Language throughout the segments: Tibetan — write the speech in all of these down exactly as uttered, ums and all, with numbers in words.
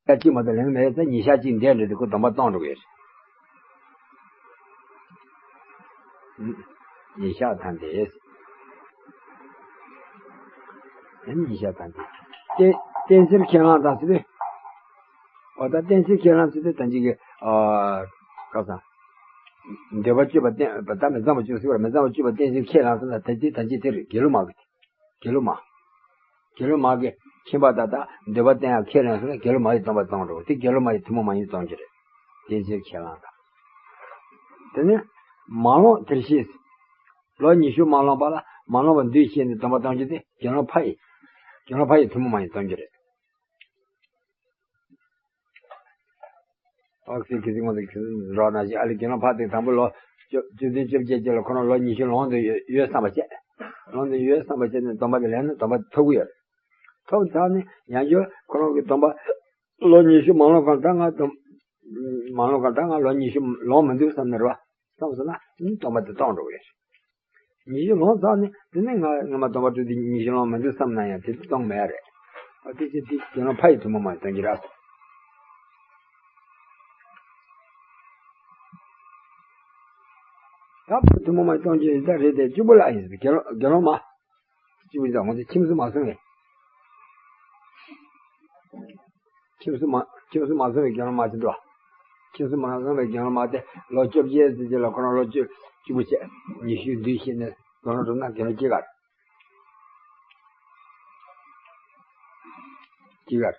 ཤ་གཅིག་མ་གཏོགས་ལེན་མེད་ཙང་ཉིས་ཤ་གཅིག་འདས་འགྲོ་དུས་ཁོ་སྡོམ་པ་སྟོང་འགྲོ་གི་རེད། ཉིས་ཤ་ཐམ་པས། ཉིས་ཤ་ཐམ་པས། གཏན་གཏན་ཚིགས་ཁས་བླངས་དང་ཟེར་དུས། འོ་ད་གཏན་ཚིགས་ཁས་བླངས་ཟེར་དུས་ད་ཅིག་གི་ཨ། སྐབས་སུ། འདོད་པ་སྤྱོད་པ་གཏན་པ་ད་མི་གཙང་བ་སྤྱོད་ཟེར་བ་མི་གཙང་བ་སྤྱོད་པ་གཏན་ཚིགས་ཁས་བླངས་ཟེར་ན་ད་ཅི་ད་ཅི་དེ་རེད། དགེ་སློང་མ་གི་དེ། དགེ་སློང་མ། དགེ་སློང་མ་གི་ཁྱིམ་པ་དག་དག་འདོད་པ་གཏན་ཡང་ཁས་ལེན་སོང་ན་དགེ་སློང་མ་ཡི་སྡོམ་པ་གཏོང་འགྲོ། དེ་དགེ་སློང་མ་ཡི་ཐུན་མོང་མ་ཡིན་སྟོན་གྱི་རེད། དེ་ཚོའི་ཁས་བླངས་དང་། དེ་ནས་མ་ལོངས་དེར་ཤེས། ལོ་ཉི་ཤུ་མ་ལོངས་པ་ལ་མ་ལོངས་པ་འདུས་ཤེས་ནས་སྡོམ་པ་གཏོང་རྒྱུ་དེ་དགེ་སློང་ཕ་ཡི། དགེ་སློང་ཕ་ཡི་ཐུན་མོང་མ་ཡིན་སྟོན་གྱི་རེད། ཨོ་ཁི་ཁི་ཁི་ཁི་ཁི་རོ་ན་ཞིག་ཨ་ལི་དགེ་སློང་ཕ་དེ་དང་པོ་ལོ་བཅུ་བཅུ་བདུན་བཅོ་བརྒྱད་ཅིག་ལ་ཁོ་རང་ལོ་ཉི་ཤུ་ལོངས་འདོད་ཡོད་ཡོད་བསམ་པ་བྱས། ལོངས་འདོད་ཡོད་བསམ་པ་བྱས་ནས་སྡོམ་པ་དེ་ལེན་ན་སྡོམ་པ་ཐོབ་ཀྱི་ཡོད། ཐོབ་ཚར་ནས་ཡང་བསྐྱར་ཁོ་རང་གི་སྡོམ་པ་ལོ་ཉི་ཤུ་མ་ལོངས་གོང་ད་ང་སྡོམ་མ་ལོངས་གོང་ད་ང་ལོ་ཉི་ཤུ་ལོངས་མི་འདུག་བསམ་ནས་རེད་བ། བསམ་སོང་ན་སྡོམ་པ་དེ་གཏོང་འགྲོ་གི་ཡོད། ཉི་ཤུ་ལོངས་ཚར་ནས་དེ་ནས་ང་ང་མ་སྡོམ་པ་སྤྲོད་དེ་ཉི་ཤུ་ལོངས་མི་འདུག་བསམ་ན་ཡང་དེ་ཚོ་གཏོང་མེད་རེད། ཨ་དེ་ཚོ་དེ་དགེ་སློང་ཕ་ཡི་ཐུན་མོང་མ་ཡིན་སྟོན་གྱི་རེད། ད་ཕ་ཐུན་མོང་མ་ཡིན་སྟོན་གྱི་ཡིན་ད་རེད་དེ་གཅིག་པུ་ལ་ཡིན་ཟེར་དགེ་སློང་དགེ་སློང་མ། གཅིག་པུ་ཡིན་ད་ང་ཚོ་ཁྱིམ་སུ་མ་སོང་བས། ཁྱིམ་སུ་མ་ཁྱིམ་སུ་མ་སོང་བའི་དགེ་སློང་མ་ཅིག་འདུག་ཁྱིམ་སུ་མ་སོང་བའི་དགེ་སློང་མ་དེ་ལོ་བཅོ་བརྒྱད་ཙམ་ཅིག་ལ་ཁོ་རང་ལོ་བཅུ་བཅུ་པོ་བྱས་ཉི་ཤུ་འདུས་ཤེས་ནས་དགེ་སློང་གྲུབ་ན་དགེ་སློང་སྐྱེ་ག་རེད། སྐྱེ་ག་རེད།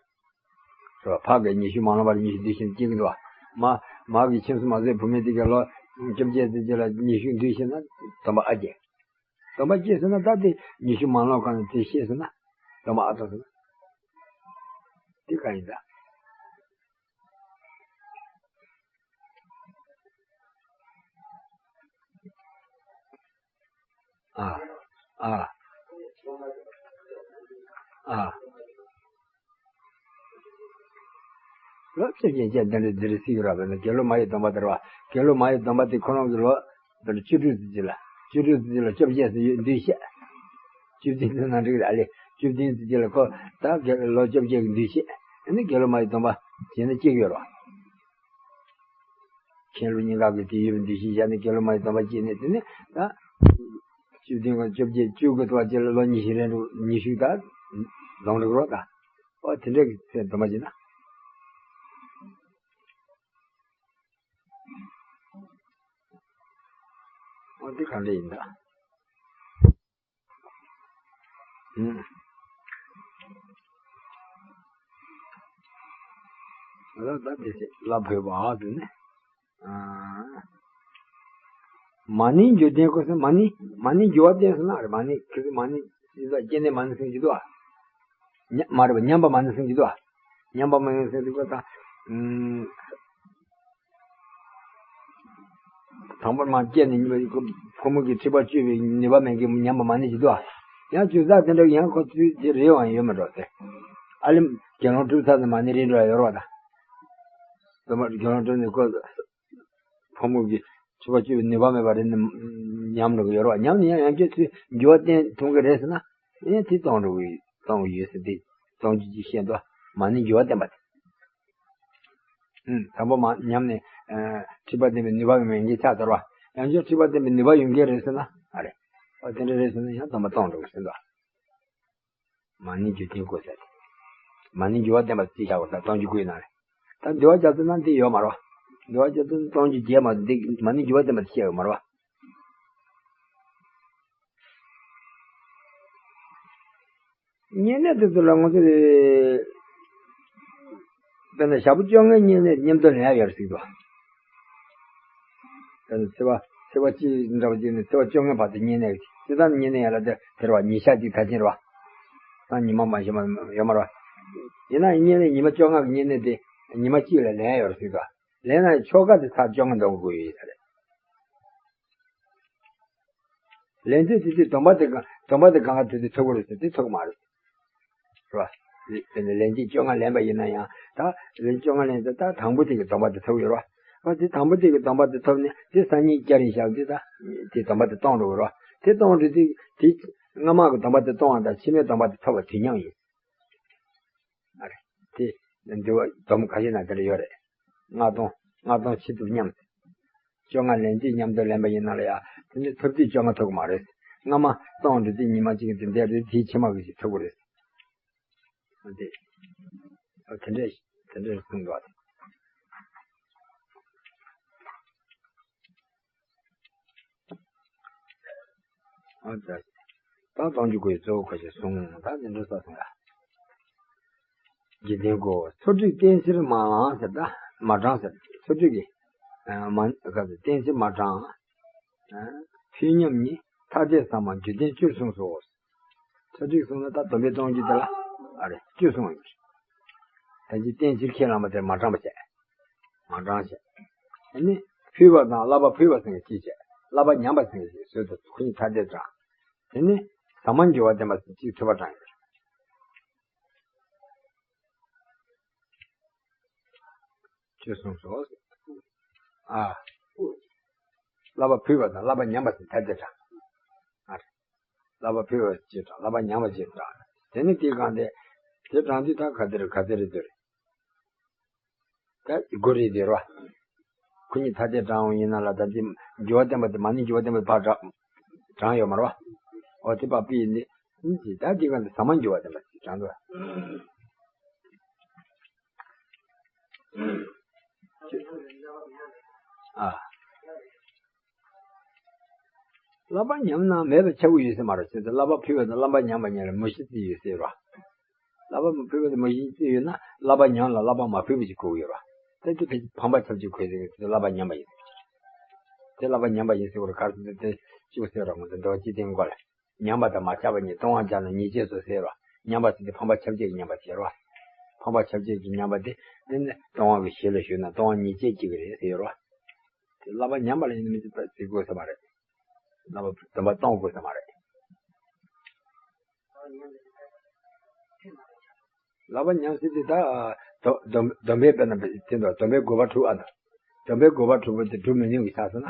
རེད་བ། ཕ་གི་ཉི་ཤུ་མ་ལོངས་པར་ཉི་ཤུ་འདུས་ཤེས་ནས་སྐྱེ་གི་འདུག་བ། མ་མ་གི་ཁྱིམ་སུ་མ་སོང་བའི་བུད་མེད་དེ་གའི་ལོ་བཅོ་བརྒྱད་ཙམ་ཅིག་ལ་ཉི་ཤུ་འདུས་ཤེས་ན་སྡོམ་པ་ཨ་སྐྱེ། སྡོམ་པ་སྐྱེས་ཟེར་ན་ད་དེ་ཉི་ཤུ་མ་ལོངས་གོང་ནས་དེ་ཤེས་ཟེར་ན་སྡོམ་པ་ཨ་ཐོབ་ཟེར་ན། དེ་ག་ཡིན་ད། ཨ། ཨ། ཨ། ལོ་བཅོ་བརྒྱད་བཅས་འདི་འདྲ་འདི་འདྲ་སྲིད་ཡོད་ར་བས་ན་དགེ་སློང་མ་ཡི་སྡོམ་པ་དེ་ར་བ། དགེ་སློང་མ་ཡི་སྡོམ་པ་དེ་ཁོ་རང་གི་ལོ་འདི་འདྲ་བཅུ་དྲུག་ཙམ་ཅིག་ལ། བཅུ་དྲུག་ཙམ་ཅིག་ལ་བཅོ་བརྒྱད་ཙམ་ཡོད་འདུས་བཤད། བཅུ་བདུན་ཙམ་ན་འགྲིག་ར་ལེ། བཅུ་བདུན་ཙམ་ཅིག་ལ་ཁོ་ད་དགེ་ལོ་བཅོ་བརྒྱད་ཀྱི་འདུས་བཤད། ཨ་ནི་དགེ་སློང་མ་ཡི་སྡོམ་པ་བྱས་ན་གཅིག་ཡོད་ར་བ། མཁན་སློབ་གཉིས་ཀ་གི་དེ་ཡོད་པའི་འདུ་ཤེས་བཞག་ནས་དགེ་སློང་མ་ཡི་སྡོམ་པ་བཅད་ནས་དེ་ནས་ད། བཅུ་བདུན་དང་བཅོ་བརྒྱད་བཅུ་དགུ་ཐོག་བཅས་ལ་ལོ་ཉི་ཤུ་རེ་འགྲོ་ཉི་ཤུ་ད། ལོངས་འགྲོ་གི་རོགས་ད། ཨོ་དེ་འདྲ་གི་ཚེ་སྡོམ་པ་བཅད་ན། ཨོ་དེ་གང་འདྲ་ཡིན་ད། ཨུམ། ལ་ད་དེ་ཚེ་ལ་བོད་པ་ཨ་དེ་ནི། ཨ། མ་ཎིའི་འགྱུར་ལྡན་ཀུན་སེལ་མ་ཎི། མ་ཎིའི་འགྱུར་བ་བསྟན་སོང་ན་རེད། མ་ཎི་ཁྱེད་ཚོ་མ་ཎི་ཡིན་ཙང་སྐྱེ་གནས་མ་ཎི་སེམས་ཀྱི་འདུག་ཨ། ཉ་མ་རེད་པ། ཉམས་པ་མ་ཎི་སེམས་ཀྱི་འདུག་ཨ། ཉམས་པ་མ་ཎི་སེམས་ཀྱི་འདུག་ཨ། ད་ཨུམ། དང་པོར་མ་སྐྱེས་ནས་ཕོ་མོ་གི་འཁྲིས་པ་གཅོད་པའི་ནུས་པ་མེད་མཁན་ཉམས་པ་མ་ཎི་ཞིག་འདུག་ཨ། ཡང་ཅུང་ཟད་དེ་འདྲ་ཡང་ཁོ་ཚོའི་དེ་རེད་དབང་ཡོད་མ་འགྲོ་སྟེ། ཨ་ལེ་དགེ་སློང་གྲུབ་ཚར་ནས་མ་ཎི་རེད་འགྲོ་ཡ་ཡོད་རེད་བ་ད། དེ་མ་དགེ་སློང་གྲུབ་ནས་ཁོ་ཕོ་མོ་གི་འཁྲིས་པ་གཅོད་པའི་ནུས་པ་མེད་པ་རེད་ནས་ཉམས་འགྲོ་གི་ཡོད་རེད་བ། ཉམས་ནས་ཡང་ཡང་བསྐྱར་ཚུར་འགྱུར་བ་བསྟན་ཐུབ་ཀྱི་རེད་ཟེར་ན། ཨེ་དེ་གཏོང་འགྲོ་གི་གཏོང་གི་ཡོད་ཟེར་ཏེ་གཏོང་རྒྱུ་ཅིག་བཤད་འདུག་མ་ཎི་འགྱུར་བ་བསྟན་པ་དེ། ཨུམ། དང་པོ་མ་ཉམས་ནས། ཨ། འཁྲིས་པ་ལྡན་པའི་ནུས་པ་མེད་མཁན་ཆགས་ཚར་བ། ཡང་བསྐྱར་འཁྲིས་པ་ལྡན་པའི་ནུས་པ་ཡོད་མཁན་རེད་ཟེར་ན། ཨ་རེ། ཨ་དེ་འདྲ་རེད་ཟེར་ན་ཡང་སྡོམ་པ་གཏོང་འགྲོ་གི་ཟེར་འདུག་མ་ཎིའི་འགྱུར་ལྡན་ཀུན་སེལ་ཏེ། མ་ཎིའི་འགྱུར་བ་བསྟན་པ་རྩིས་བཞག་པ་དང་སྟོང་རྒྱུ་ཀུན་ན་རེད། ད་འདུལ་བ་རྒྱ་མཚོ་ན་འདི་ཡོད་མ་རེད་བ། འདུལ་བ་རྒྱ་མཚོ་ན་སྟོང་རྒྱུ་བརྒྱད་མ་གཏོགས་འདི་མ་ཎིའི་འགྱུར་བ་བསྟན་པ་དེ་བཤད་ཡོད་མ་རེད་བ། བསྙེན་གནས་དེ་ཚོ་ལ་ང་ཚོ་ལས། དཔེར་ན་ཞག་པོ་བཅོ་ལྔའི་བསྙེན་གནས་མཉམ་དུ་ལེན་ཡ་ཡོད་རེད་ཟེར་གྱི་འདུག་ད་ནི་ཚེས་པ་ཚེས་པ་གཅིག་འདྲ་བ་གཅིག་ནས་ཚེས་པ་བཅོ་ལྔའི་བར་དུ་བསྙེན་གནས་ཀྱི་སྤྱིར་བཏང་བསྙེན་གནས་ཡ་ལ་དེ་དེ་རེད་བ། ཉིན་ཞག་གཅིག་ཐལ་ཆེན་རེད་བ། ད་ཉི་མ་མ་ཤི་མ་ཡོད་མ་རེད་བ། ཡིན་ན་བསྙེན་གནས་ཉི་མ་བཅོ་ལྔ་གི་བསྙེན་གནས་དེ་ཉི་མ་གཅིག་ལ་ལེན་ཡ་ཡོད་རེད་ཟེར་གྱི་འདུག་ལེན་ན་ཆོ་ག་དེ་ཚར་བཅོ་ལྔ་འདོན་དགོས་ཡོད་ས་རེད། ལེན་དུས་དེ་དུས་སྡོམ་པ་དེ་གང་སྡོམ་པ་དེ་གང་ག་དུས་དེ་ཐོབ་ཀྱི་རེད་ཟེར་དེ་ཐོབ་ཀྱི་མ་རེད། རེད་བ། དེ་ནས་ལན་གཅིག་བཅོ་ལྔ་ལེན་པ་ཡིན་ན་ཡང་ད་ལན་བཅོ་ལྔ་ལེན་ཚེ་ད་དང་པོ་དེ་གི་སྡོམ་པ་དེ་ཐོབ་ཡོད་རེད་བ། ཨ་དེ་དང་པོ་དེ་གི་སྡོམ་པ་དེ་ཐོབ་ནས་དེ་སང་ཉིན་བསྐྱར་ཡིན་བཞག་དེ་ད་དེ་སྡོམ་པ་དེ་གཏོང་འགྲོ་གི་རེད་བ། དེ་གཏོང་འགྲོ་དུས་དེ་སྔ་མ་གི་སྡོམ་པ་དེ་གཏོང་བ་དང་ཕྱི་མའི་སྡོམ་པ་དེ་ཐོབ་པ་དུས་མཉམ་ཡིན། ཨ་རེད། དེ་ འདི་བ་སྡོམ་ཁ་ཤས་ན་དེ་འདྲ་ཡོད་རེད། ལྔ་སྟོང་། ལྔ་སྟོང་ཕྱི་ཐུབ་མཉམ། བཅོ་ལྔ་ལན་གཅིག་མཉམ་དུ་ལེན་པ་ཡིན་ན་ལ་ཡ། དེ་ནི་ཐུབ་དུས་བཅོ་ལྔ་ཐུབ་ཀྱི་མ་རེད། སྔ་མ་སྟོང་འགྲོ་དུས་ཉི་མ་གཅིག་གི་དེ་འདས་རེད། དེའི་ཕྱི་མ་གི་ཞིག་ཐུབ་ཀྱི་རེད། འདི། ཨ། དེ་འདྲས་དེ་འདྲས་གསུངས་འདུག་ཨ། ད་ད་སྟོང་འཇུག་གི་གཙོ་བོ་ཁ་ཤས་གསུངས། ད་འདི་འདྲ་ས་སོང་ཡ། འཇིག་རྟེན་སྒོ་ཚོ་དྲུག་གཏན་ཚིགས་མ་བླངས་ཟེར། ད་མ་དྲངས་ཟེར། ཚོ་དྲུག་གི་ཨ་མ་ག་ཚོད་གཏན་ཚིགས་མ་དྲངས། ཨ། ཕུད་མཉམ་ཉིད་ཐ་དད་ཟ་མ་རྒྱུ་ལྡན་བཅུར་གསུངས་སོ། ཚོ་དྲུག་གསུངས་ན་ད་སྡོམ་པའི་སྟོང་གི་དེ་ལ། ཨ་རེ། བཅུ་གསུངས་ཡོད་རེད། ད་ཅི་གཏན་ཚིགས་ཁས་བླངས་པ་དེར་མ་དྲངས་པ་བྱས། མ་དྲངས་བྱས། ཨ་ནི་ཕུད་པ་དང་བསླབ་པ་ཕུད་པ་ཟེར་མཁན་གཅིག་བྱས། བསླབ་པ་ཉམས་པ་ཟེར་མཁན་གཅིག་བཟོས་ཏེ་ཁོ་གཉིས་ཐ་དད་དྲངས། དེ་ནི་ཟ་མ་འགྱུར་བ་བསྟན་པ་ཟེར་གཅིག་ཐུབ་པ་དྲངས་ཡོད་རེད། ཅེས་གསུངས་སོ། ཨ། བསླབ་པ་ཕུད་པ་དང་བསླབ་པ་ཉམས་པ་ཟེར་ཐ་དད་དྲངས། ཨ། བསླབ་པ་ཕུད་པ་ཅེས་དྲངས། བསླབ་པ་ཉམས་པ་ཅེས་དྲངས། དེ་ནི་དེའི་སྒང་དེ། དེ་དྲངས་དུས་ད་ག་དེ་རེད། ག་དེ་རེད། དེ་རེད། ད་དགོས་རེད་དེ་རེད་བ། ཁོ་གཉིས་ཐ་དད་དྲངས་པ་ཡིན་ན་ལ། ད་དེ་འགྱུར་བ་བསྟན་པ་དེ་མ་ནིང་འགྱུར་བ་བསྟན་པ་ཕར་དྲངས་དྲངས་ཡོད་མ་རེད་བ། འོ་དེ་ཕར་ཕུད་ཡིན་ནི། ཨིན་ཅི། ད་དེ་ག་འདི་ཟ་མ་འགྱུར་བ་བསྟན་པ་ཞིག་དྲངས་འདུག་ཨ། བསླབ་པ་ཉམས་ན་མེད་པ་ཆགས་ཀྱི་ཡོད་ས་མ་རེད། ཟེར་ཏེ། བསླབ་པ་ཕུད་པ་དང་བསླབ་པ་ཉམས་པ་གཉིས་ལ་མུ་བཞི་བརྩི་ཡོད་ཟེར་བ། བསླབ་པ་མ་ཕུད་པ་དང་མུ་བཞི་བརྩི་ཡོད་ན། བསླབ་པ་ཉམས་ལ་བསླབ་པ་མ་ཕུད་པ་ཞིག་དགོས་ཀྱི་ཡོད་རེད། དེ་དེ་ཕན་པ་ཁྱབ་ཀྱི་དགོས་ཟེར་གྱི་དེ་བསླབ་པ་ཉམས་པ་ཡིན། དེ་བསླབ་པ་ཉམས་པ་ཡིན་ཟེར་བ་རེད། ག་རེ་ཟེར་ན་དེ་གཅིག་པུ་ཟེར་རོགས། ང་ཚོ་འདུལ་བ་སྤྱི་དོན་སྐོར་ལ། ཉམས་པ་དང་མ་ཁྱབ་པ་གཉིས། སྟོང་པ་སྦྱར་ན་ཉེས་བྱས་སོ་ཟེར་བ། ཉམས་པ་ཟེར་དེ་ཕན་པ་ཁྱབ་བྱེད་ཀྱི་ཉམས་པ་ཟེར་བ། ཕན་པ་ཁྱབ་བྱེད་ཀྱི་ཉམས་པ་དེ། དེ་ནི་སྟོང་པ་གི་གཞི་ལ་ཞུགས་ན་སྟོང་པ་ཉེས་བྱས་སྐྱེ་གི་རེད་ཟེར་བ། དེ་བསླབ་པ་ཉམས་པ་ལ་ཡིན་མི་ཚེ་དགོས་ས་མ་རེད། བསླབ་པ་སྡོམ་པ་གཏོང་དགོས་ས་མ་རེད། བསླབ་པ་ཉམས་ཟེར་དེ་ད། སྡོམ་སྡོམ་སྡོམ་པའི་དཔེར་ན་དེ་འདྲ། སྡོམ་པའི་དགོས་པ་དྲུག་ཨ་ན། སྡོམ་པའི་དགོས་པ་དྲུག་པོ་དེ་སྒྲུབ་མི་ཉུང་གི་ཆགས་སོང་ན།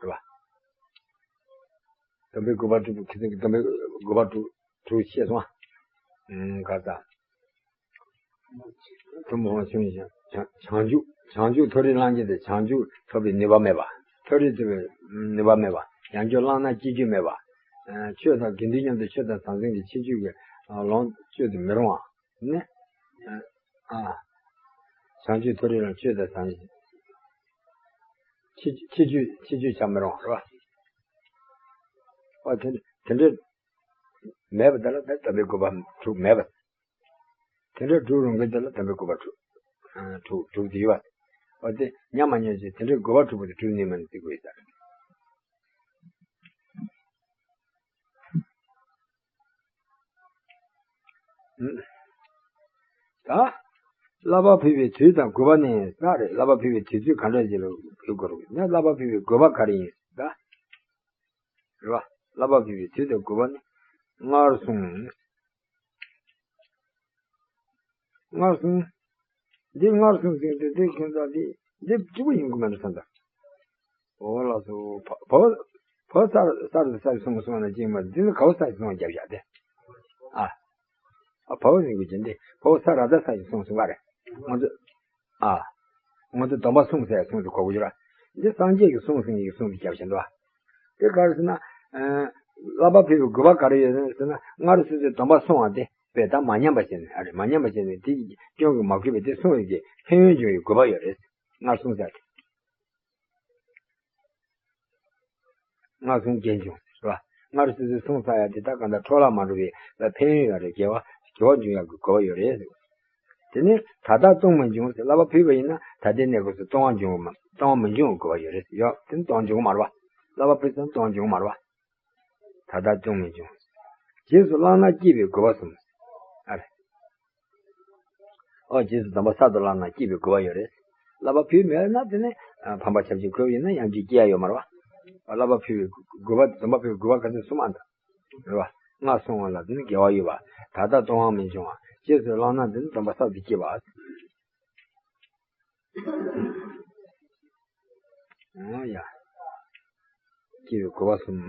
རེད་བ། སྡོམ་པའི་དགོས་པ་དྲུག་པོ། ཁྱེད་ཚོ་གི་སྡོམ་པའི་དགོས་པ་དྲུག་དྲུག་ཤེས་སོང་ཨ། ཨུམ། ག་ས། ཐུན་མོང་བ་ཆུང་ཞིང་བྱང་བྱང་ཆུབ། བྱང་ཆུབ་མཐོ་རིས་བླང་རྒྱུ་དེ་བྱང་ཆུབ་ཐོབ་པའི་ནུས་པ་མེད་པ། མཐོ་རིས་ཐོབ་པའི་ནུས་པ་མེད་པ། ཡང་བསྐྱར་བླངས་ན་སྐྱེ་རྒྱུ་མེད་པ། ཨ། ཆོས་དང་དགེ་འདུན་མཉམ་དུ་ཆོས་དང་ཟང་ཟིང་གི་ཁྱད་ཆོས་ཀྱི་ལོངས་སྤྱོད་དུ་མི་རུང་བ་ནི། ཨ། བྱང་ཆུབ་མཐོ་རིས་ལ་ཆོས་དང་ཟང་ཁྱད་ཁྱད་ཆོས་ཁྱད་ཆོས་ཆགས་མི་རུང་བ་རེད་བ། ཨ། དེ་དེ་འདྲ་མེད་པ་དེ་ལ་ད་སྡོམ་པའི་དགོས་པ་དྲུག་མེད་པ། དེ་འདྲ་དྲུག་རུང་གི་དེ་ལ་སྡོམ་པའི་དགོས་པ་དྲུག་ཨ། དྲུག་དྲུག་དེ་ཡོད་པ། འོ་དེ་ཉམས་མ་མྱོང་ཅིག་དེ་འདྲའི་དགོས་པ་དྲུག་པོ་དེ་དྲུག་ནི་མ་ནི་བརྩི་དགོས་ཡོད་ས་རེད། ད་བསླབ་པ་ཕུལ་བའི་དུས་དང་དགོས་པ་ནི་ས་རེད། བསླབ་པ་ཕུལ་བའི་དུས་ཚོད་ག་འདྲ་ཞིག་ལ་ཕུལ་དགོས་རེད་ན། བསླབ་པ་ཕུལ་བའི་དགོས་པ་ག་རེ་ཡིན་ད། རེད་བ། བསླབ་པ་ཕུལ་བའི་དུས་དང་དགོས་པ་ནི། སྔར་སོང་། སྔར་སོང་། འདི་སྔར་སོང་ཟེར་དུས་འདི་ཁྱོད་ཚོ་འདི་འདི་གཅིག་པུ་ཡིན་གྱི་མ་རེད་བསམ་ད། འོ་ལགས་སོ། བ་བ་བ་ས་ས་རུ་ས་རུ་སོང་སོང་ན་ཅིག་མ་རེད། འདི་ནི་ག་བ་ས་སོང་རྒྱབ་བཞག་སྟེ། ཨ། ཨ། བ་བ་ཡིན་དགོས་ཀྱི་འདི་བ་བ་ས་ར་ད་ས་ཡིན་སོང་སོང་བ་རེད། ང་ཚོ། ཨ། ང་ཚོ་སྡོམ་པ་སྲུང་ཟེར་སྲུང་དུ་གོ་དགོས་ཀྱི་ར། འདི་སངས་རྒྱས་ཀྱི་གསུང་ཟིན་གྱི་གསུང་དུ་རྒྱབ་བཞིན་དུ་བ། དེ་ག་རེ་ཟེར་ན། ཨ། བསླབ་པ་ཕུལ་བའི་དགོས་པ་ག་རེ་ཡོད་ཟེར་ན། སྔར་སོ་སོའི་སྡོམ་པ་སྲུང་བ་དེ་དཔེ་ད་མ་ཉམས་པ་བྱས་ནས། ཨ་རེ། མ་ཉམས་པ་བྱས་ནས་དེའི་སྐྱོན་གྱིས་མ་གོས་པའི་དེ་སྲུང་བའི་གི་ཕན་ཡོན་འབྱུང་བའི་དགོས་པ་ཡོད་རེད། སྔར་སོང་ཟེར་ཏེ། སྔར་སོང་རྐྱེན་བྱུང་ཟེར་བ། སྔར་སོ་སོའི་སྲུང་ཚར་ཡ་དེ་དག་གང་ལྟར་འཕྲོ་བརླག་མ་འགྲོ་བའི་ཕན་ཡོན་ཡོད་རེད། དགེ་བ་དགེ་བ་འབྱུང་ཡག་གི་དགོས་པ་ཡོད་རེད་ཟེར། དེ་ནས་ད་ལྟ་ལྟུང་མི་འབྱུང་ཟེར། བསླབ་པ་ཕུལ་བ་ཡིན་ན་ད་ལྟའི་གནས་སྐབས་སུ་ལྟུང་བ་འབྱུང་བ་མ། ལྟུང་བ་མི་འབྱུང་བའི་དགོས་པ་ཡོད་རེད་ཟེར། ཡོད། དེ་ནི་ལྟུང་བ་འབྱུང་གི་མ་རེད་བ། བསླབ་པ་ཕུལ་ཙང་ལྟུང་བ་འབྱུང་གི་མ་རེད་བ། ད་ལྟ་ལྟུང་མི་འབྱུང་། རྗེས་སུ་བླངས་ན་སྐྱིད་པའི་དགོས་པ་གསུམ། ཨ་རེ། ཨོ། རྗེས་སུ་སྡོམ་པ་གསར་དུ་བླངས་ན་སྐྱིད་པའི་དགོས་པ་ཡོད་རེད། བསླབ་པ་ཕུལ་མེད་ན་དེ་ནི་ཕན་པ་ཁྱབ་ཀྱི་དགོས་པ་ཡིན་ན་ཡང་བསྐྱར་སྐྱེ་ཡ་ཡོད་མ་རེད་བ། བསླབ་པ་ཕུལ་བའི་དགོས་པ། སྡོམ་པ་ཕུལ་བའི་དགོས་པ་ག་ཚོད་གསུམ་ཨ་འདུག་རེད་བ། སྔར་སོང་བ་ལ་དེ་ནི་དགེ་བ་ཡོད་པ། ད་ལྟ་ལྟུང་བ་མི་འབྱུང་བ། རྗེས་སུ་བླངས་ན་དེ་ནི་སྡོམ་པ་གསར་དུ་སྐྱེ་བ། ཨོ་ཡ། སྐྱེ་བའི་དགོས་པ་གསུམ།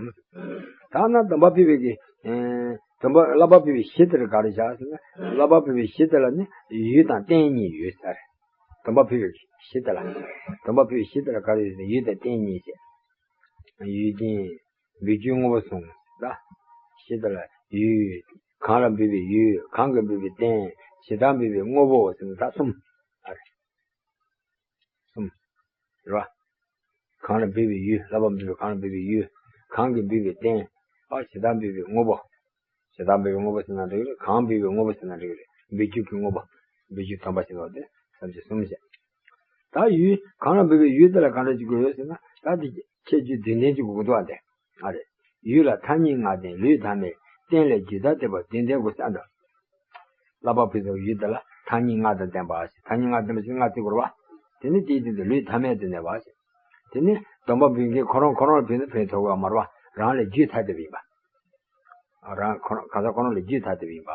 ཐ་ན་སྡོམ་པ་ཕུལ་བའི་གི། ཨེ། སྡོམ་པ་བསླབ་པ་ཕུལ་བའི་གཞི་དེ་ལ་ག་རེ་བཞག་ཟེར་ན། བསླབ་པ་ཕུལ་བའི་གཞི་དེ་ལ་ནི་ཡུལ་དང་རྟེན་གཉིས་ཡོད་ཟེར། སྡོམ་པ་ཕུལ་བའི་གཞི་དེ་ལ། སྡོམ་པ་ཕུལ་བའི་གཞི་དེ་ལ་ག་རེ་ཡོད་ཟེར་ན་ཡུལ་དང་རྟེན་གཉིས་ཟེར། ཡུལ་ཅན། འབུལ་རྒྱུའི་དངོས་པོ་གསུམ་ལ། གཞི་དེ་ལ་ཡུལ། གང་ལ་འབུལ་བའི་ཡུལ། གང་གིས་འབུལ་བའི་རྟེན། ཇི་ལྟར་འབུལ་བའི་དངོས་པོ་ཟེར་ན་ད་གསུམ། ཨ་རེ། གསུམ། རེད་བ། གང་ལ་འབུལ་བའི་ཡུལ། བསླབ་པ་འབུལ་བའི་གང་ལ་འབུལ་བའི་ཡུལ། གང་གིས་འབུལ་བའི་རྟེན། ཨ་ཇི་ལྟར་འབུལ་བའི་དངོས་པོ། ཇི་ལྟར་འབུལ་བའི་དངོས་པོ་ཟེར་ན་འགྲིག་རེད། གང་འབུལ་བའི་དངོས་པོ་ཟེར་ན་འགྲིག་རེད། འབུལ་རྒྱུ་གི་དངོས་པོ། འབུལ་རྒྱུ་སྡོམ་པ་ཞིག་ལོག་སྟེ་ཐམས་ཅད་གསུམ་བཤད། ད་ཡུལ་གང་ལ་འབུལ་བའི་ཡུལ་དེ་ལ་གང་འདྲ་ཅིག་དགོས་ཡོད་ཟེར་ན། ད་དེ་ཁྱད་ཆོས་བདུན་ལྡན་ཅིག་དགོས་ཀྱི་འདུག་ཨ། དེ་ཨ་རེད། ཡུལ་ལ་མཐའ་གཉིས་ལྔ་ལྡན་ལུས་ཐ་མལ། རྟེན་ལས་རྒྱུད་ཐ་དད་པ་བདུན་ལྡན་དགོས་ཟེར་ཨ་འདྲ། བསླབ་པ་ཕུལ་ཚུལ་ཡུལ་དེ་ལ་མཐའ་གཉིས་ལྔ་དང་ལྡན་པ་ཞེས། མཐའ་གཉིས་ལྔ་ལྡན་པ་ཞེས་ལྔ་བརྩི་དགོས་རེད་བ། དེ་ནི་དེའི་སྟེང་དུ་ལུས་ཐ་མལ་དུ་གནས་པ་ཞེས། དེ་ནི་སྡོམ་པ་ཕུལ་མཁན་ཁོ་རང་ཁོ་རང་ལ་ཕུལ་ན་ཕན་ཐོགས་ཀྱི་མ་རེད་བ། རང་ལས་རྒྱུད་ཐ་དད་པ་ཡིན་པ། རང་ཁོ་རང་གང་ཟག་ཁོ་རང་ལས་རྒྱུད་ཐ་དད་པ་ཡིན་པ།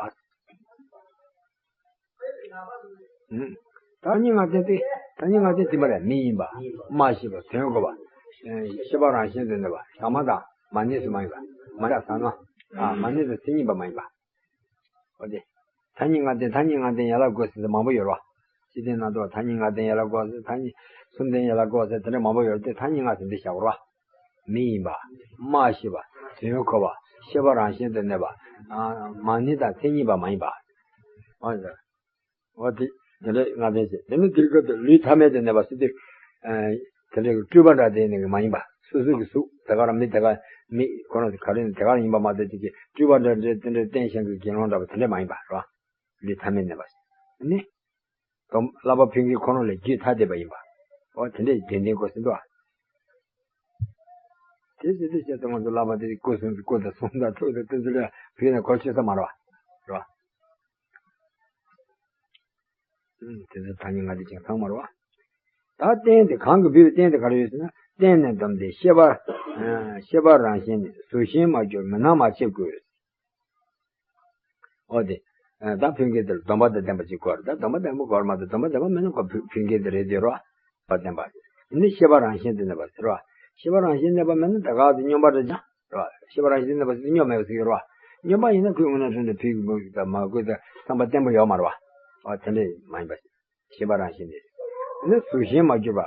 ཨུམ། མཐའ་གཉིས་ལྔ་ལྡན་དེ། མཐའ་གཉིས་ལྔ་ལྡན་དེ་མ་རེད། མི་ཡིན་པ། སྨྲ་ཤེས་པ། དོན་གོ་བ། ཤེས་པ་རང་བཞིན་དུ་གནས་པ། ཞག་མ་དང་མ་ནིང་སུ་མ་ཡིན་པ། མ་ར་ས་ན། ཨ་མ་ནིང་དང་མཚན་ཉིད་པ་མ་ཡིན་པ། འོ་དེ། མཐའ་གཉིས་ལྔ་ལྡན། མཐའ་གཉིས་ལྔ་ལྡན་ཡན་ལག་དགོས་ཟེར་ཚེ་མང་པོ་ཡོད་རེད་བ། སྤྱིར་བཏང་ནང་དུ་མཐའ་གཉིས་ལྔ་ལྡན་ཡན་ལག་དགོས་ཟེར། མཐའ་གཉིས་གསུམ་ལྡན་ཡན་ལག་དགོས་ཟེར། དེ་འདྲ་མང་པོ་ཡོད་རེད་དེ། མཐའ་གཉིས་ལྔ་ཟེར་འདི་བཞག་རེད་བ། མི་ཡིན་པ། སྨྲ་ཤེས་པ། དོན་གོ་བ། ཤེས་པ་རང་བཞིན་དུ་གནས་པ། ཨ་མ་ནིང་དང་མཚན་ཉིད་པ་མ་ཡིན་པ། འོ་དེ། འོ་དེ། དེ་འདྲ་ལྔ་ལྡན་ཟེར། དེ་ནི་དེའི་སྐབས་དུ་ལུས་ཐ་མལ་དུ་གནས་པ་ཟེར་དུས། ཨ་དེ་འདྲའི་སྤྲུལ་པ་འདྲ་དེ་ནི་མ་ཡིན་པ། སོ་སོ་གི་གཟུགས་དེ་ག་རང་མི་དེ་ག་མི་ཁོ་རང་ག་རེ་ནི་དེ་ག་རང་ཡིན་པ་མ་གཏོགས། དེ་གི་སྤྲུལ་པ་འདྲ་འདྲ་དེ་འདྲའི་རྟེན་བཞེངས་ཀྱི་དགེ་སློང་འདྲ་པོ་དེ་འདྲ་མ་ཡིན་པ་རེད་བ། ལུས་ཐ་མལ་གནས་པ་ཟེར། ནི། སྡོམ་བསླབ་པ་ཕུལ་མཁན་ཁོ་རང་ལས་རྒྱུད་ཐ་དད་པ་ཡིན་པ། འོ་དེ་འདྲའི་དགེ་འདུན་དགོས་ཟེར་འདུག་ཨ། དེ་ཟེར་དུས་བཤད་ཙང་ང་ཚོ་བསླབ་པ་དེ་སྐུ་གསུམ་གྱི་སྐུ་དང་གསུང་དང་ཐུགས་དང་བསྟན་ཚུལ་ལ་ཕུལ་ན་གོ་ཆོད་ས་མ་རེད་བ། རེད་བ། ཨུམ། དེ་ཚོ་ཐ་སྙད་ལྔ་སྡེ་ཅན་ཚང་མ་རེད་བ། ད་རྟེན་དེ་གང་གིས་འབུལ་བའི་རྟེན་དེ་ག་རེ་ཡོད་ཟེར་ན། རྟེན་ནི་སྡོམ་སྟེ་ཤེས་པ། ཨ་ཤེས་པ་རང་བཞིན་ནི། གཟུགས་ཞེན་མ་གྱུར་མུན་ནག་མ་མཆིས་དགོས། འོ་དེ། ཨ་ད་ཕུལ་མཁན་དེར་སྡོམ་པ་དང་ལྡན་པ་ཅིག་དགོས་རེད། ད་སྡོམ་པ་ལྡན་པ་དགོས་རེད་མ་གཏོགས། སྡོམ་པ་ལྡན་པ་མིན་ན་ཁོ་ཕུལ་ཕུལ་མཁན་དེ་རེད་དེ་རོ། སྡོམ་པ་ལྡན་པ། འདི་ནི་ཤེས་པ་རང་བཞིན་དུ་གནས་པ་ཟེར་རོ། ཤེས་པ་རང་བཞིན་གནས་པ་མིན་ན་ད་ག་དེ་སྨྱོན་པ་རེད་ཀྱང་རོ། ཤེས་པ་རང་བཞིན་གནས་པ་ཟེར་དུས་སྨྱོ་མེད་པ་ཟེར་གྱི་རོ། སྨྱོན་པ་ཡིན་ན་ཁོས་དངོས་གནས་དྲང་གནས་ཕུལ་དགོས་དང་མ་དགོས་དང་བསམ་པ་བརྟན་པོ་ཡོད་མ་རེད་བ། འོ་དེ་འདྲ་མ་ཡིན་པ། ཤེས་པ་རང་བཞིན་དེ། ནི་གཟུགས་ཞེན་མ་གྱུར་པ།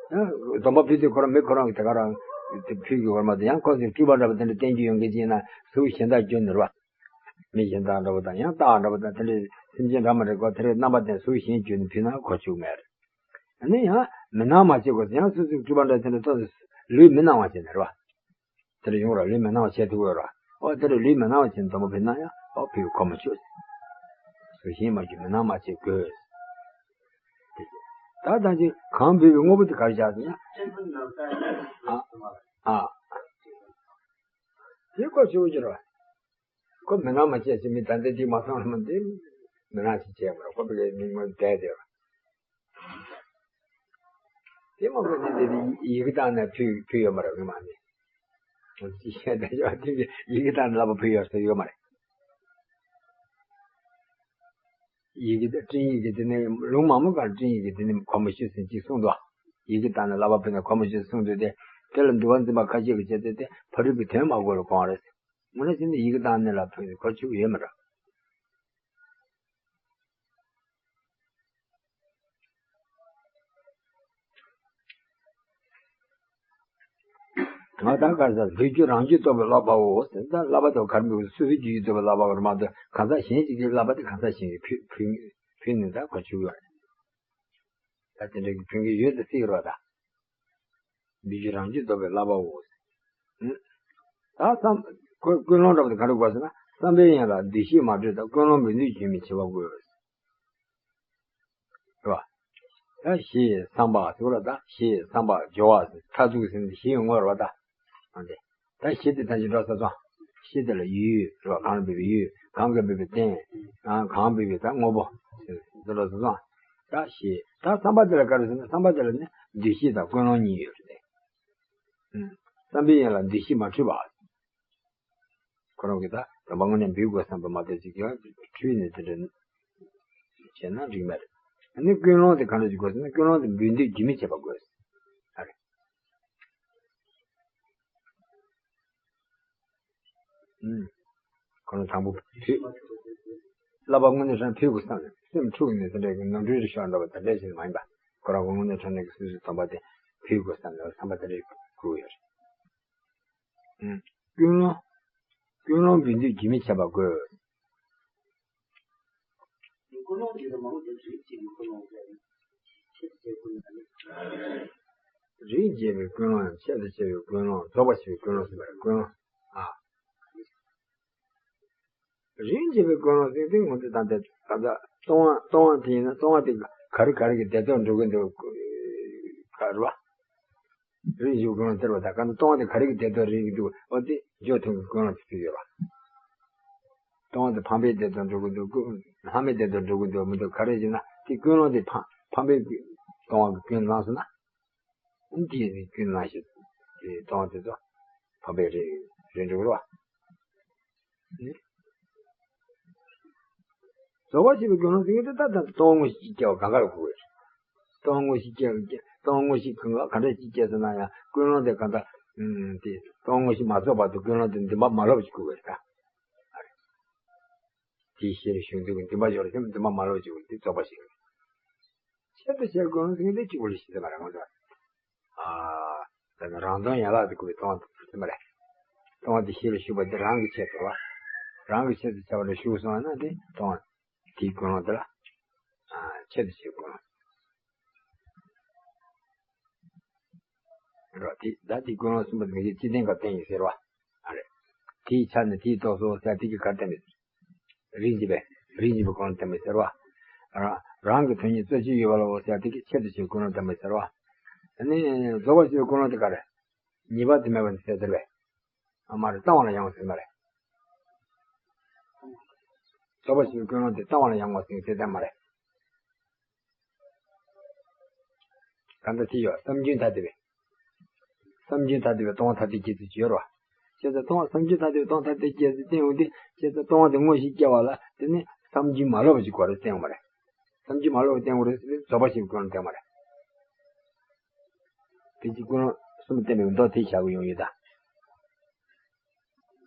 ཨ་སྡོམ་པ་ཕུལ་དུས་ཁོ་རང་མི་ཁོ་རང་གིས་དེ་ག་རང་དེ་ཕུལ་དགོས་པ་མ་གཏོགས། ཡང་ཁོ་ཚོས་སྤྲུལ་པ་འདྲ་པོ་དེ་འདྲ་བསྟན་རྒྱུ་ཡོད་མཁན་ཅིག་ཡིན་ན་གཟུགས་གཞན་དག་གྱུར་ནས་རེད་བ། མི་གཞན་དག་འདྲ་པོ་དང་ཡང་སྟག་འདྲ་པོ་དང་དེ་འདྲའི་སེམས་ཅན་འདྲ་མི་འདྲ་གོ་དེ་འདྲའི་རྣམ་པ་ལྡན་གཟུགས་གཞན་གྱུར་ནས་ཕུལ་ན་གོ་ཆོད་མེད། ཨ་ནི་ཡང་མི་སྣང་བ་བྱེད་དགོས། ཡང་སོ་སོའི་སྤྲུལ་པ་འདྲ་དེ་འདྲ་ཏོག་ཙམ་ལུས་མི་སྣང་བ་བྱས་ནས་རེད་བ། དེ་འདྲ་ཡོང་ར་ལུས་མི་སྣང་བ་བྱེད་ཐུབ་དགོས་ར། ཨོ་དེ་འདྲ་ལུས་མི་སྣང་བ་བྱས་ནས་སྡོམ་པ་ཕུལ་ན་ཡང་ཨོ་ཕུལ་གོ་མི་ཆོད། གཟུགས་གཞན་མ་གྱུར་མི་སྣང་བ་བྱེད་དགོས། ད་ད་ཅི་གང་འབུལ་བའི་དངོས་པོ་དེ་ག་རེ་བྱ་ཟེར་ན། ཨ་ཨ། དེ་གོ་ཆོད་ཀྱི་རེད་བ། ཁོ་མི་སྣང་མ་བྱས་ཟེར་མི་ད་ལྟ་དེ་མ་སོང་ལ་མ་དེ་མི་སྣང་ཞིག་བྱས་པ་རེད། ཁོ་བི་ལའི་མི་ངོ་བསྡད་དེ་རེད། དེ་མ་གོ་ནི་དེ་ཡི་གེ་བཏང་ནས་ཕུལ་ཕུལ་ཡོད་མ་རེད། ངས་མ་ནི་ཅི་བཤད་ད་ཡོད་དེ་ཡི་གེ་བཏང་ནས་བསླབ་པ་ཕུལ་ཡོད་ཟེར་ཡོད་མ་རེད། ཡི་གེ་དེ་སྤྲིང་ཡིག་གི་དེ་ནི་ལུང་མང་པོ་གང་སྤྲིང་ཡིག་གི་དེ་ནི་གོ་མི་ཆོད་ཟེར་ཅིག་གསུངས་འདུག་ཡི་གེ་བཏང་ནས་བསླབ་པ་ཕུལ་ན་གོ་མི་ཆོད་གསུངས་འདུག་དེ་དེ་ལ་འདུལ་བ་འཛིན་པ་ཁ་ཤས་ཀྱིས་བྱས་ཏེ་དེ་ཕ་རོལ་པོའི་དོན་མ་གོ་ལ་གོ་བ་རེད། དངོས་གནས་བྱས་ན་ཡི་གེ་བཏང་ནས་ལ་ཕུལ་ནས་གོ་ཆོད་ཡོད་མ་རེད། ང་དང་ག་རེ་ཟེར། འབུལ་རྒྱུ་རང་རྒྱུད་རྟོགས་པའི་བསླབ་པའོ་ཟེར། ད་བསླབ་པ་དང་ག་རེ་འབུལ། སོ་སོའི་རྒྱུད་རྟོགས་པའི་བསླབ་པ་རེད་མ་གཏོགས་གང་ཟག་གཞན་ཞིག་གི་བསླབ་པ་དེ་གང་ཟག་གཞན་གྱིས་ཕུལ་ཕུལ་ཕུལ་ནས་ད་གོ་ཆོད་ཡོད་རེད། ད་དེ་འདྲ་གི་ཕུལ་མཁན་ཡོད་དེ་སྲིད་རོགས་ད། འབུལ་རྒྱུ་རང་རྒྱུད་རྟོགས་པའི་བསླབ་པའོ། ཨུ། ད་བསམ་ཀུན་ཀུན་སློང་འདྲ་པོ་དེ་ག་རེ་དགོས་ཟེར་ན། བསམ་པའི་ཡན་ལག་འདུ་ཤེས་མ་འཁྲུལ་དང་། ཀུན་སློང་འབུལ་འདོད་རྒྱུན་མི་འཆད་པ་དགོས། རེད་བ། ད་ཞེས་བསམ་པ་ཟེར་བ་ལ་ད་ཞེས་བསམ་པ་སྦྱོར་བ་ཟེར། མཐར་ཐུག་ཟེར་ན་ཞེས་ཡོང་གི་རེད་བ་ད། ཨ་འདི། ད་ཞེས་དེ་ད་ཅི་འགྲོ་ས་སོང་། ཞེས་དེ་ལ་ཡུལ་རེད་བ། གང་ལ་འབུལ་བའི་ཡུལ། གང་གིས་འབུལ་བའི་རྟེན། ཨ་གང་འབུལ་བའི་ད་དངོས་པོ། འདི་འགྲོ་ས་སོང་། ད་ཞེས། ད་བསམ་པ་དེ་ལ་ག་རེ་ཟེར་ན། བསམ་པ་དེ་ལ་ནི་འདུ་ཤེས་དང་ཀུན་སློང་གཉིས་ཡོད་རེད། ཨུ། བསམ་པའི་ཡན་ལག་འདུ་ཤེས་མ་འཁྲུལ་བ། ཁོ་རང་གིས་ད་སྡོམ་པ་དངོས་གནས་འབུལ་དགོས་བསམ་པ་མ་གཏོགས་ཅིག་ཀྱང་འཁྲུལ་ནས་དེ་འདྲ་བྱས་ན་འགྲིག་མ་རེད། ཨ་ནི་ཀུན་སློང་དེ་ག་འདྲ་ཅིག་དགོས་ཟེར་ན། ཀུན་སློང་དེ་འབུལ་འདོད་རྒྱུན་མི་འཆད་པ་དགོས། ཨ་རེད། ཨུམ། ཁོ་རང་དང་པོ་ཕུད། བསླབ་པ་དངོས་གནས་དྲང་ཕུད་དགོས་བསམ་ནས་སེམས་འཁྲུགས་ནས་དེ་འདྲའི་གི་ནོར་འཁྲུལ་རེ་ཤོར་འགྲོ་བ་དེ་འདྲ་ཞིག་མ་ཡིན་པ། ཁོ་རང་དངོས་གནས་དྲང་གནས་ཀྱི་སོ་སོའི་སྡོམ་པ་དེ་ཕུད་དགོས་བསམ་ནས་བསམ་པ་དེ་འདྲ་ཞིག་འཁུར་ཡོད་རེད། ཀུན་སློང་། ཀུན་སློང་འབད་འདུན་རྒྱུན་མི་འཆད་པ་དགོས། ཀུན་སློང་འདི་ལ་མང་པོ་དེ་རིགས་གཅིག་གི་ཀུན་སློང་ཟེར་ནས་ཆེད་དུ་བྱས་ཀུན་སློང་ཟེར་ནས། རིགས་འབྱེད་པའི་ཀུན་སློང་ཡང་ཆེད་དུ་བྱས་པའི་ཀུན་སློང་རྫོགས་པ་ཆེ་བའི་ཀུན་སློང་ཟེར་བ་རེད། ཀུན་སློང་། ཨ། རིགས་འབྱེད་པའི་ཀུན་སློང་ཟེར་དེ་ངོ་དེ་དང་དེ་ད་ལྟ་ལྟུང་བ་ལྟུང་བ་དེ་ཡིན་ན་ལྟུང་བ་དེ་ག་རེ་ག་རེ་གི་བདེ་དོན་འགྲོ་གི་འདུག་ག་རེད་བ། རིགས་འབྱེད་ཀུན་སློང་སྟེར་བ་དང་གང་ལྟུང་བ་དེ་ག་རེ་གི་བདེ་དོན་རེད་ཀྱི་འདུག་འོ་དེ་འཇོག་ཐུབ་ཀྱི་ཀུན་སློང་དེ་ཚུད་ཡོད་རེད། ལྟུང་བ་དེ་ཕངས་པའི་བདེ་དོན་འགྲོ་གི་འདུག་ཀུན་ལྷག་མའི་བདེ་དོན་འགྲོ་གི་འདུག་མི་འདུག་ག་རེ་ཡིན་ན་དེ་ཀུན་སློང་དེ་ཕངས་ཕངས་པའི་ལྟུང་བ་གི་ཀུན་བླངས་སོང་ན། དེ་ནི་ཀུན་བླངས་ཤིག་དེ་ལྟུང་བ་དེ་ཚོ་ཕངས་པའི་རེད་རེད་འགྲོ་གི་རེད་བ། རྫོགས་པ་ཆེ་བའི་ཀུན་སློང་ཟེར་མཁན་དེ་ད་ལྟ་ལྟུང་བ་དངོས་གཞི་སྐྱེ་བ་གང་ག་ལ་གོ་གི་རེད། ལྟུང་བ་དངོས་གཞི་སྐྱེ་ལྟུང་བ་དངོས་གཞི་གང་ག་ག་འདྲ་ཞིག་སྐྱེས་སོང་ན་ཡང་ཀུན་སློང་དེ་གང་ལྟར་དེ་ལྟུང་བ་དངོས་གཞི་མ་རྫོགས་བར་དུ་ཀུན་སློང་དེ་འདུན་པ་མ་ལོབས་ཅིག་དགོས་པ་རེད་ད། དེའི་ཤེས་རིག་གཞུང་དུ་འདུན་པ་ཤོར་ཞིང་འདུན་པ་མ་ལོབས་ཅིག་དགོས་དེ་རྫོགས་པ་ཞིག་ཆེད་དུ་བྱས་ཀུན་སློང་ཟེར་མཁན་དེ་གཅིག་པུ་ལ་ཤེས་ཐུབ་པ་རེད་ང་ཚོ། ཨ། ད་ནི་རང་དོན་ཡན་ལག་ཏུ་གོ་བའི་ལྟུང་བ་དེ་ཚོ་མ་རེད། ལྟུང་བ་དེ་ཤེས་རུ་ཞུགས་པ་དེ་རང་གི་ཆེད་དུ་རེད་བ། རང་གི་ཆེད་དུ་བྱ་བ་ལ་ཞུགས་སོང་བ་ན་དེ་ལྟུང་བ་དེའི་ཀུན་སློང་དེ་ལ་ཨ་ཆེད་དུ་བྱེད་ཀུན་སློང་རེད་བ། དེ་ད་དེའི་ཀུན་སློང་གསུམ་པོ་དེ་ངེས་ཀྱི་སྤྱི་དོན་ཁ་བསྟན་ཡིན་ཟེར་བ། ཨ་རེད། དེའི་ཆ་ནས་དེའི་རྟོགས་སོ་ཟེར་དེ་གི་གར་བསྟན་པའི་རིགས་འབྱེད་པས་རིགས་འབྱེད་པའི་ཀུན་སློང་བསྟན་པས་ཟེར་བ། རང་རང་གི་དོན་གཉིས་རྩོད་གཞི་ཡོད་པ་ལ་འོ་ཟེར་དེ་གི་ཆེད་དུ་བྱེད་ཀུན་སློང་བསྟན་པས་ཟེར་བ། ཨ་ནི་རྫོགས་པ་ཆེ་བའི་ཀུན་སློང་དེ་ག་རེ། ཉེས་པ་དེ་མེད་པ་ནི་ཟེར་ཟེར་བས། ཨ་མ་རེད་ལྟུང་བ་ལ་ཡང་བ་ཟེར་མ་རེད། རྫོགས་པ་ཆེ་བའི་ཀུན་སློང་དེ་ལྟུང་བ་ལ་ཡང་བ་ཟེར་ཟེར་ཟེར་མ་རེད། གང་ལྟར་དེ་ཡོད་བསམ་རྒྱུན་ཐ་དད་པས། བསམ་རྒྱུན་ཐ་དད་པའི་ལྟུང་བ་ཐ་དད་སྐྱེ་ཚུལ་ཅི་ཡོད་རེད་བ། བྱས་ཙང་ལྟུང་བ་བསམ་རྒྱུན་ཐ་དད་པའི་ལྟུང་བ་ཐ་དད་སྐྱེ་ཚུལ་བསྟན་འོང་དུས་བྱས་ཙང་ལྟུང་བ་དེ་དངོས་གཞི་སྐྱེ་བ་ལ་དེ་ནི་བསམ་རྒྱུན་མ་ལོག་པ་ཅིག་དགོས་རེད་བསྟན་འོང་མ་རེད། བསམ་རྒྱུན་མ་ལོག་པ་བསྟན་དགོས་རེད་ཟེར་དུས་རྫོགས་པ་ཆེ་བའི་ཀུན་སློང་བསྟན་མ་རེད། དེ་གཅིག་ཀུན་སློང་གསུམ་བསྟན་པའི་མདོ་དེ་བཞག་གི་ཡོང་ཡོད་ད།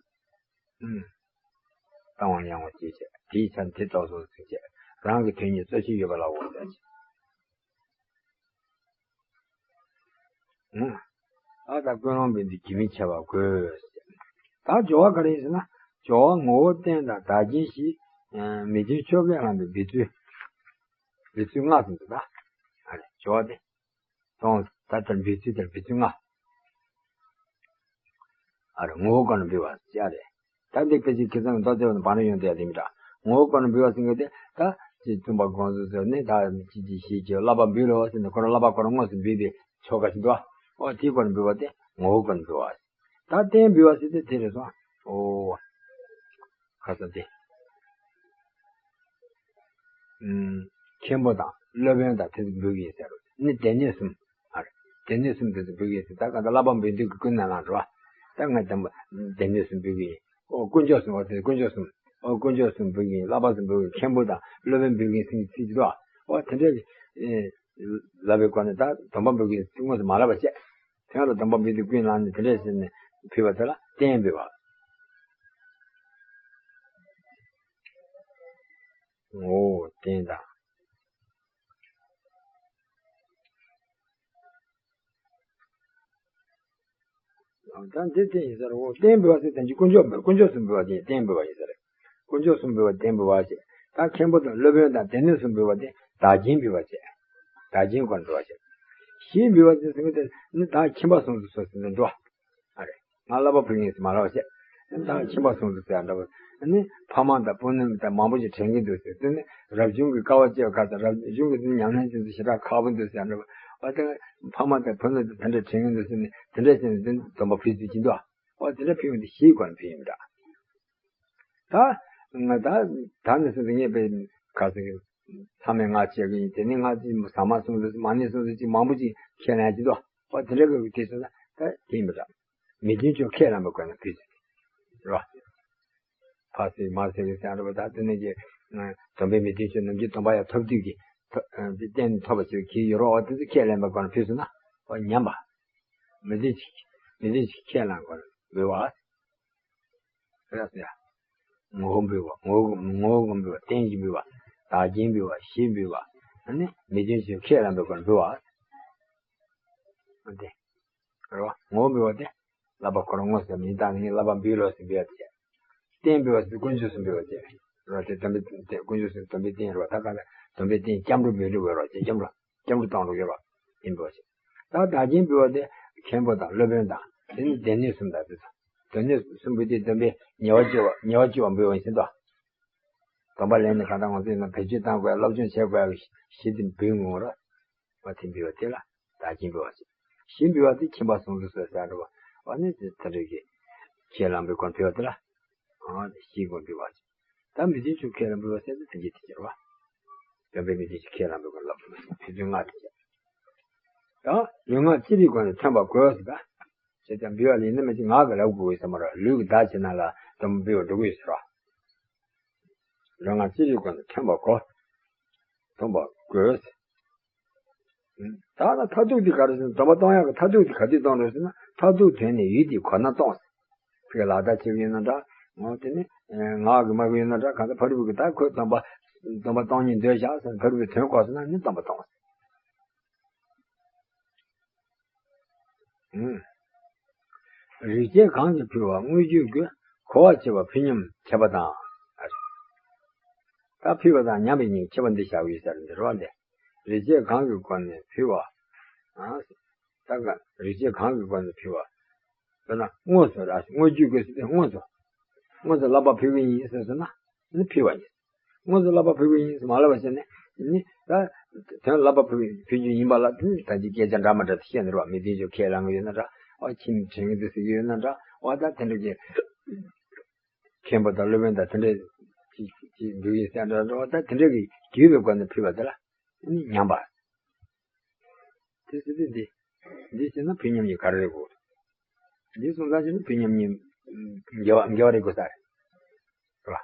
ཨུམ། ལྟུང་བ་ཡང་བ་སྐྱེད་བྱེད་དེའི་ཆ་ནས་དེ་རྟོགས་སོ་ཟེར་བྱེད་རང་གི་དོན་གཉིས་རྩོད་གཞི་ཡོད་པ་ལ་འོ་ཟེར་བྱེད། ཨུམ། ཨ་ད་ཀུན་སློང་འབད་འདུན་རྒྱུན་མི་འཆད་པ་དགོས། ད་སྦྱོར་བ་ག་རེ་ཡིན་ཟེར་ན་སྦྱོར་བ་ངོ་བོ་རྟེན་དང་བདག་རྐྱེན་བཞི། མི་མཐུན་ཕྱོགས་ཁས་བླངས་པའི་འབད་ཚུལ། འབད་ཚུལ་ལྔ་ཟེར་འདུག་ད། ཨ་རེ་སྦྱོར་བ་སྟེ། སྟོང་། ད་ལྟར་འབད་ཚུལ་དེར་འབད་ཚུལ་ལྔ། ཨ་རེ་ངོ་བོ་སྒོ་ནས་འབུལ་བ་ཟེར་རེད། ད་འདི་ཕལ་ཆེར་ཁ་སང་གི་མདོ་སྡེ་པ་ནས་བང་རིམ་ཡོང་དེ་ཡ་དེ་མི་འདྲ། ངོ་བོ་སྒོ་ནས་འབུལ་བ་ཟེར་མཁན་དེ་ད་ཅི་བཙུན་པ་དགོངས་སུ་གསོལ་ནས་ད་ཅི་ཅི་ཞིག་གི་བསླབ་པ་འབུལ་ལོ་ཟེར་ནས་ཁོ་རང་བསླབ་པ་ཁོ་རང་དངོས་སུ་འབུལ་བའི་ཆོ་ག་ཞིག་འདུག་ཨ། འོ་དེའི་སྒོ་ནས་འབུལ་བ་དེ་ངོ་བོ་སྒོ་ནས་འབུལ་བ། ད་རྟེན་འབུལ་བ་ཟེར་དེ་དེ་རེད་སོང་། ཨོ། ཁ་སང་དེ། ཨུམ། མཁན་པོ་དང་སློབ་དཔོན་དང་དེ་ཚོ་འབུལ་གྱི་ཡིན་ཟེར་རོ། ནི་སྡེ་སྣོད་གསུམ། ཨ་རེ། སྡེ་སྣོད་གསུམ་དེ་ཚོ་འབུལ་གྱི་ཡིན་ཟེར་ད་ག་ད་བསླབ་པ་འབུལ་དུས་ཀྱི་ཀུན་ནས་ལངས་འགྲོ་བ། ད་ང་དམ་པ་སྡེ་སྣོད་གསུམ་འབུལ་གྱི་ཡིན། ཨོ་དཀོན་མཆོག་གསུམ་འོ་དེ་དཀོན་མཆོག་གསུམ། ཨོ་དཀོན་མཆོག་གསུམ་འབུལ་གྱི་ཡིན། བསླབ་པ་གསུམ་འབུལ་གྱི་ཡིན། མཁན་པོ་དང་སློབ་དཔོན་འབུལ་གྱི་ཡིན་ཟེར་གྱི་ཚིག་ཅིག་འདུག་ཨ། ཨོ་དེ་འདྲའི་ལབ་པའི་སྒོ་ནས་ད་སྡོམ་པ་འབུལ་གྱི་ཡིན་དངོས་སུ་མ་ལབ་པ་བྱས། དེ་ལ་སྡོམ་པ་འབུལ་དུས་ཀུན་བླངས་ནས་དེ་འདྲས་ཟེར་ནས་ཕུལ་བ་དེ་ལ་རྟེན་འབུལ་བ། ངོ་བོ་རྟེན་དང་། ད་འདི་རྟེན་ཡིན་ཟེར་རོ། རྟེན་འབུལ་བ་ཟེར་དོན་གྱི་དཀོན་མཆོག་འབུལ་དཀོན་མཆོག་གསུམ་འབུལ་བ་དེ་རྟེན་འབུལ་བ་ཡིན་ཟེར། དཀོན་མཆོག་གསུམ་འབུལ་བ་རྟེན་འབུལ་བ་ཞེས། ད་མཁན་པོ་དང་སློབ་དཔོན་དང་སྡེ་སྣོད་གསུམ་འབུལ་བ་དེ་བདག་རྐྱེན་འབུལ་བ་བྱས། བདག་རྐྱེན་སྐོར་འབུལ་བ་བྱས། བཞི་འབུལ་བ་ཟེར་ཟེར་མཁན་དེ་ནི་བདག་ཁྱིམ་པ་སོང་ཚུལ་སོགས་ཟེར་ནས་འགྲོ། ཨ་རེ། ང་བསླབ་པ་ཕུལ་ངེས་སུ་མ་ལབ་བྱས། བདག་ཁྱིམ་པ་སོང་ཚུལ་ཟེར་འདྲ་བ། ནི་ཕ་མ་དང་བུ་ནི་དང་མང་པོ་ཞིག་དྲན་གྱི་འདུག་ཟེར་དེ་ནི་རབ་བྱུང་གི་དཀའ་བ་སྤྱད་པ་ཁ་ཚ་རབ་བྱུང་གི་དེ་ནི་ཉམས་ལེན་བྱེད་ཚུལ་ཞེ་དྲག་ཁག་པོ་འདུག་ཟེར་འདྲ་བ། ཨ་དེ་ཕ་མ་དང་བུ་ནི་དང་དེ་འདྲ་དྲན་གྱི་འདུག་ཟེར་ནས་དེ་འདྲ་བྱས་ནས་དེ་ནི་སྡོམ་པ་ཕུལ་ཚུལ་གྱི་འདུག་ཨ། ཨོ་དེ་འདྲ་ཕུལ་ཡོང་དུས་བཞིའི་སྒོ་ནས་ཕུལ་ཡིན་པ་འདྲ། ད་ང་ད་ད་ནི་སུ་ངས་པའི་ག་ཟེར་གི་ཚང་མས་ང་བྱེད་གི་ཡིན། དེ་ནི་ང་ཅི་ཟ་མ་སོང་ཟེར་མ་ནི་སོང་ཟེར་ཅི་མང་པོ་ཅིག་ཁས་ལེན་གྱི་འདུག་ཨོ་དེ་འདྲ་གི་དུས་སུ་ན་ད་དེ་ཡིན་པ་འདྲ། མི་མཐུན་ཕྱོགས་ཁས་ལེན་པའི་སྒོ་ནས་ཕུལ་ཟེར་རོ། ཕ་སེ་མ་སེ་གི་ཟེར་རོ། ད་དེ་ནས་ཀྱི་སྡོམ་པའི་མི་མཐུན་ཕྱོགས་ནམ་རྒྱུན་སྡོམ་པ་ཡང་ཐོབ་དུས་ཀྱི་ཐོབ་དེ་གཏན་ནས་ཐོབ་པ་ཞིག་གི་ཡོད་རོ། ཨོ་དེ་ཚོ་ཁས་ལེན་པའི་སྒོ་ནས་ཕུལ་སོང་ན་ཨོ་ཉམས་པ། མི་མཐུན་ཕྱོགས་མི་མཐུན་ཕྱོགས་ཁས་ལེན་སྒོ་ནས་འབུལ་བ། རེད་ཟེར། ངོ་བོ་འབུལ་བ། ངོ་བོ་ངོ་བོ་འབུལ་བ། རྟེན་གཞི་འབུལ་བ། བདག་རྐྱེན་འབུལ་བ། གཞི་འབུལ་བ། ཨ་ནི་མི་མཐུན་ཕྱོགས་ཁས་བླངས་པའི་སྒོ་ནས་འབུལ་བ། ཨ་དེ། རེད་བ། ངོ་བོ་འབུལ་བ་དེ། བསླབ་པ་ཁོ་རང་དངོས་སུ་མི་བཏང་ནི། བསླབ་པ་འབུལ་ལོ་ཟེར་འབུལ་བ་དེ། རྟེན་འབུལ་བ་ཟེར་དཀོན་མཆོག་གསུམ་འབུལ་བ་དེ། རེད་བ། དེ་སྡོམ་པའི་རྟེན། དཀོན་མཆོག་གསུམ་སྡོམ་པའི་རྟེན་རེད་བ། ད་ག་ལ་སྡོམ་པའི་རྟེན་སྐྱབས་འགྲོ་འབུལ་འགྲོ་བ་དེ། སྐྱབས་འགྲོ། སྐྱབས་འགྲོ་གཏོང་འགྲོ་ཡོད་བ། དེ་འབུལ་བ་བྱེད། ད་བདག་རྐྱེན་འབུལ་བ་དེ་མཁན་པོ་དང་སློབ་དཔོན་དང་། དེ་ནི་སྡེ་སྣོད་གསུམ་དང་དེ་ཚོ། སྡེ་སྣོད་གསུམ་པོ་དེ་སྡོམ་པའི་ཉེ་བ་བཅུ་བ། ཉེ་བ་བཅུ་བ་འབུལ་བ་ཡིན་ཟེར་དོ། སྡོམ་པ་ལེན་ནས་གང་ལྟར་ང་ཚོས་ན་བེད་སྤྱོད་གཏང་དགོས། སློབ་སྦྱོང་བྱེད་དགོས་པའི་གཞི་དེ་འབུལ་ངེས་རེད་བ། དེ་འབུལ་བ་དེ་ལ་བདག་རྐྱེན་འབུལ་བ་ཟེར། གཞི་འབུལ་བ་དེ་ཁྱིམ་པ་སོང་ཚུལ་སོགས་ཟེར་འགྲོ་བ། ཨ་ནི་དེ་ཚོ་རིགས་ཀྱི་ཁས་བླངས་པའི་སྒོ་ནས་འབུལ་བ་དེ་ལ། ཨ་ནི་གཞིའི་སྒོ་ནས་འབུལ་བ་ཟེར། ད་མི་མཐུན་ཕྱོགས་ཁས་བླངས་འབུལ་བ་ཟེར་ན་དེ་འདྲ་དེ་ཟེར་བ། སྡོམ་པའི་མི་མཐུན་ཕྱོགས་ཁས་བླངས་པའི་སྒོ་ནས་ལབ་དགོས། ཕན་ཚུན་ངག་དེ་ཟེར། ད་ལུས་ངག་ཅི་རིགས་སྒོ་ནས་མཐུན་པ་དགོས་ཟེར་ད། བྱས་ཙང་འབུལ་བ་ལ་ཡིན་ན་མི་གཅིག་ངག་གིས་ལབ་དགོས་ཟེར་མ་རེད། ལུས་ཀྱིས་བདག་བྱེད་ན་ལ་སྡོམ་པ་འབུལ་བ་འགྲོ་གི་ཡོད་ཟེར་བ། ལུས་ངག་ཅི་རིགས་སྒོ་ནས་མཐུན་པ་དགོས། མཐུན་པ་དགོས། ད་ལྟ་མཐར་ཐུག་དེ་ག་རེ་ཟེར་ན། སྡོམ་པ་གཏོང་ཡག་གི་མཐར་ཐུག་དེ་ག་དུས་གཏོང་དགོས་ཟེར་ན། མཐར་ཐུག་དོན་ནི་ཡུལ་དེའི་གོ་ན་གཏོང་ཟེར། ཕ་གིར་ལག་བརྡ་བྱེད་ཀྱི་ཡོད་ན་འདྲ། འོ་དེ་ནི་ངག་གིས་སྨྲ་གི་ཡོད་ན་འདྲ། གང་ལྟར་ཕ་རོལ་པོ་གིས་ད་ཁོས་སྡོམ་པ། སྡོམ་པ་གཏོང་སྙིང་འདོད་བཞག་ཟེར་ན་ཕ་རོལ་པོས་དོན་གོ་སོང་ན་ནི་སྡོམ་པ་གཏོང་ཟེར། ཨང་། རིགས་བྱས་གང་གིས་ཕུལ་བ་དངོས་རྒྱུད་དགོས། གོ་བར་བྱེད་པ་ཕུལ་མཉམ་ཁྱད་པར་དང་། ད་ཕུལ་བ་དང་ཉམས་པའི་གཉིས་ཁྱད་པར་འདི་བཞག་ཡོད་ཟེར་འདི་རེད་བ། འདི་རིགས་བྱས་གང་གི་སྒོ་ནས་ཕུལ་བ། ཨང་། ད་ག་རིགས་བྱས་གང་གི་སྒོ་ནས་ཕུལ་བ། དཔེར་ན་དངོས་སུ་ར། དངོས་རྒྱུད་དགོས་ཟེར་ཏེ་དངོས་སུ། དངོས་སུ་བསླབ་པ་ཕུལ་གི་ཡིན་ཟེར་སོང་ན་ནི་ཕུལ་བ་ཡིན། དངོས་སུ་བསླབ་པ་ཕུལ་གི་ཡིན་ཟེར་མ་ལབ་པ་བྱས་ནས་ནི། ད་དོན་བསླབ་པ་ཕུལ་ཕུལ་རྒྱུ་ཡིན་པ་ལ་ནི་ད་ཅི་སྐད་ཆ་འདྲ་མི་འདྲ་དེ་བཤད་ནི་རེད་བ། མི་མཐུན་ཕྱོགས་ཁས་བླངས་གི་ཡོད་ན་འདྲ། འོ་ཁྱིམ་དྲན་གི་འདུག་ཟེར་གི་ཡོད་ན་འདྲ། འོ་ད་དེ་འདྲ་གི་མཁན་པོ་དང་སློབ་དཔོན་དང་དེ་འདྲ་ཅིག་ཅིག་འདུག་ཡིན་ཟེར་འདྲ་འདྲ། འོ་ད་དེ་འདྲ་གི་བརྒྱུད་པའི་སྒོ་ནས་ཕུལ་བ་དེ་ལ་ནི་ཉམས་པ། དེ་ཟེར་དུས་འདི། འདི་བྱས་ན་ཕུལ་མཉམ་གཉིས་ག་རེ་རེད་གོ། འདི་སོང་ཙང་བྱས་ན་ཕུལ་མཉམ་གཉིས་འགལ་བ་འགལ་བ་རེད་གོ་ས་རེད། རེད་བ།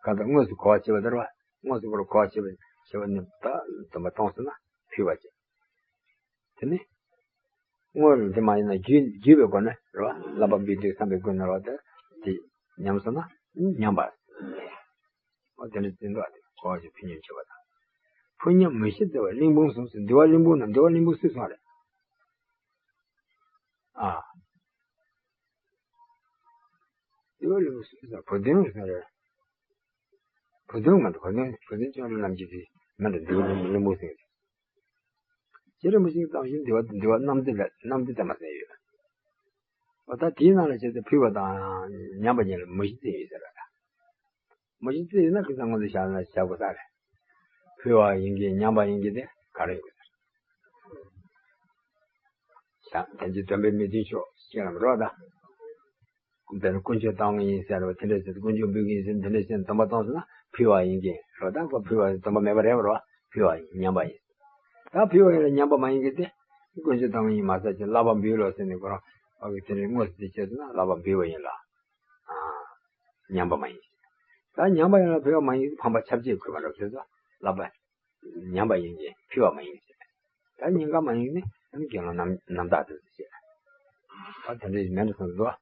གང་ལྟར་དངོས་སུ་གོ་བ་བྱེད་པ་དེ་རེད་བ། དངོས་སུ་གོ་བ་བྱེད་པ་བྱེད་པ་ནི་ད་སྡོམ་པ་གཏོང་ཟེར་ན་ཕུལ་བ་བྱེད། དེ་ནི། དངོས་ལ་དེ་མ་ཡིན་ན་བརྒྱུད་བརྒྱུད་པའི་སྒོ་ནས་རེད་བ། བསླབ་པ་འབུལ་དུས་བསམ་པའི་སྒོ་ནས་རེད་བ། དེ་དེ་ཉམས་སོང་ན་ཉམས་པ། འོ་དེ་འདྲ་བསྟན་འདུག་བ། དེ་གོ་བ་ཞིག་ཕུལ་མཉམ་བྱེད་པ་དང་། ཕུལ་མཉམ་མི་ཤེས་འདུལ་བ་གླིང་འབུམ་གསུངས་ཟེར། འདུལ་བ་གླིང་འབུམ་ན་འདུལ་བ་གླིང་འབུམ་སུས་གསུངས་རེད། ཨ། འདུལ་བ་གླིང་འབུམ་སུས་གསུངས། བུ་སྟོན་གསུངས་རེད། བུ་སྟོན་མ་གཏོགས། བུ་སྟོན་བུ་སྟོན་ཅོང་རི་རྣམ་རྒྱལ་དེ་མ་གཏོགས་འདུལ་བ་གླིང་འབུམ་གསུངས་རེད། རྗེ་རིན་པོ་ཆེས་གཙང་གཞུང་འདུལ་བ་འདུལ་བ་རྣམ་འབྱེད་ལ་རྣམ་འབྱེད་ཙམ་མ་ཟིན་ཡོད། འོ་ད་དེའི་ནང་ལ་བྱས་ཏེ་ཕུལ་བ་དང་ཉམས་པ་གཉིས་ལ་མུ་བཞི་བརྩི་ཡོད་ཟེར་བ། མུ་བཞི་བརྩི་ཡོད་ན་ཁོ་ཚང་ངོ་ཚ་བཞག་ན་བཞག་དགོས་ས་རེད། ཕུལ་བ་ཡིན་གྱི་ཉམས་པ་ཡིན་གྱི་དེ་ག་རེ་ཡོད་ཟེར། བྱ་དེ་ཚོ་སྡོམ་པའི་མི་མཐུན་ཕྱོགས་ཤེས་ལམ་རོ་ད། དཔེར་ན་དཀོན་མཆོག་གཏོང་གི་ཡིན་ཟེར་བ་དེ་འདྲ་ཟེར། དཀོན་མཆོག་འབུལ་གྱི་ཡིན་ཟེར་འདི་འདྲ་ཟེར་སྡོམ་པ་གཏོང་ཟེར་ན་ཕུལ་བ་ཡིན་གྱི་རོ། ད་ཁོ་ཕུལ་བ་སྡོམ་པ་མེད་པ་རེད་བ་རོ། ཕུལ་བ་ཡིན། ཉམས་པ་ཡིན། ད་ཕུལ་བ་ཡིན་ལ་ཉམས་པ་མ་ཡིན་གྱི་དེ། དཀོན་མཆོག་གཏོང་གི་ཡིན་མ་ཟེར་གྱི་བསླབ་པ་འབུལ་ལོ་ཟེར་ནས་ཁོ་རང་ཨ་གི་དེ་འདྲའི་དངོས་སུ་དེ་བྱས་ཟེར་ན་བསླབ་པ་འབུལ་བ་ཡིན་ལ། ཨ། ཉམས་པ་མ་ཡིན། ད་ཉམས་པ་ཡིན་ལ་ཕུལ་བ་མ་ཡིན་གྱི་ཕམ་པ་ཁྱབ་བྱེད་དགོས་པ་རོ་ཟེར་ཚོ། བསླབ་པ། ཉམས་པ་ཡིན་གྱི་ཕུལ་བ་མ་ཡིན་ཟེར། ད་ཉེན་ཁ་མ་ཡིན་ནི་ཨ་ནི་དགེ་སློང་རྣམ་རྣམ་དག་དེ་ཚོ་བཤད། ད་དེ་འདྲའི་མེད་འགྲོ་སོང་འདུག་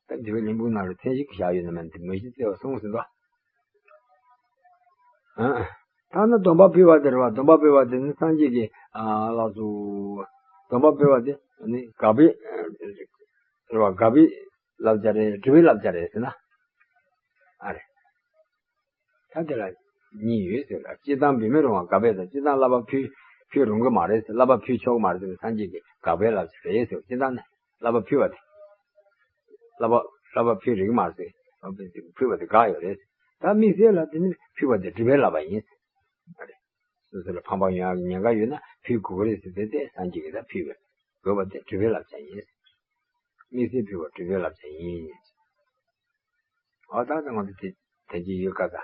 ད་འདུལ་བའི་གླིང་འབུམ་ནང་ལ་མཚན་གཞི་བཞག་ཡོད་ན་མེད་ན་དེ་མུ་བཞི་བརྩི་བ་གསུངས་ཟིན་འདུག་ཨ། ཐ་ན་སྡོམ་པ་ཕུལ་བ་དེ་རེད་བ། སྡོམ་པ་ཕུལ་བ་དེ་ནི་སངས་རྒྱས་ཀྱི་ཨ་ལགས་སོ། སྡོམ་པ་ཕུལ་བ་དེ་ནི་དགག་པའི་རེད་བ། དགག་པའི་བསླབ་བྱ་རེད། སྒྲུབ་པའི་བསླབ་བྱ་རེད་ཟེར་ན། ཨ་རེད། ད་དེ་ལ་གཉིས་ཡོད་ཟེར་ལ། སྤྱིར་བཏང་འབུལ་མི་རུང་བ་དགག་པས་དང་། སྤྱིར་བཏང་བསླབ་པ་ཕུལ་ཕུལ་རུང་གི་མ་རེད་ཟེར། བསླབ་པ་ཕུལ་ཆོག་གི་མ་རེད་ཟེར་ན་སངས་རྒྱས་ཀྱི་དགག་པའི་བསླབ་བྱ་རེད་ཟེར། སྤྱིར་བཏང་ནི་བསླབ་པ་ཕུལ་བ་དེ། བསླབ་པ་བསླབ་པ་ཕུལ་རིགས་མ་རེད་ཟེར། ཕུལ་བ་དེ་དགག་ཡོད་རེད། ད་དམིགས་བསལ་ལ་དེ་ནི་ཕུལ་བ་དེ་སྒྲུབ་པའི་བསླབ་པ་ཡིན། ཨ་རེད། སོ་སོ་ལ་ཕམ་པ་ཡོང་ཡག་ཉེན་ཁ་ཡོད་ན་ཕུལ་དགོས་ཀྱི་རེད་ཟེར་ཏེ། དེ་སངས་རྒྱས་ཀྱིས་ད་ཕུལ་བའི་དགོས་པ་དེ་སྒྲུབ་པའི་བསླབ་བྱ་ཡིན། དམིགས་བསལ་ཕུལ་བ་སྒྲུབ་པའི་བསླབ་བྱ་ཡིན། འོ་ད་ད་ང་ཚོ་དེ་དེ་གྱི་ཡོད་ཀ་ད།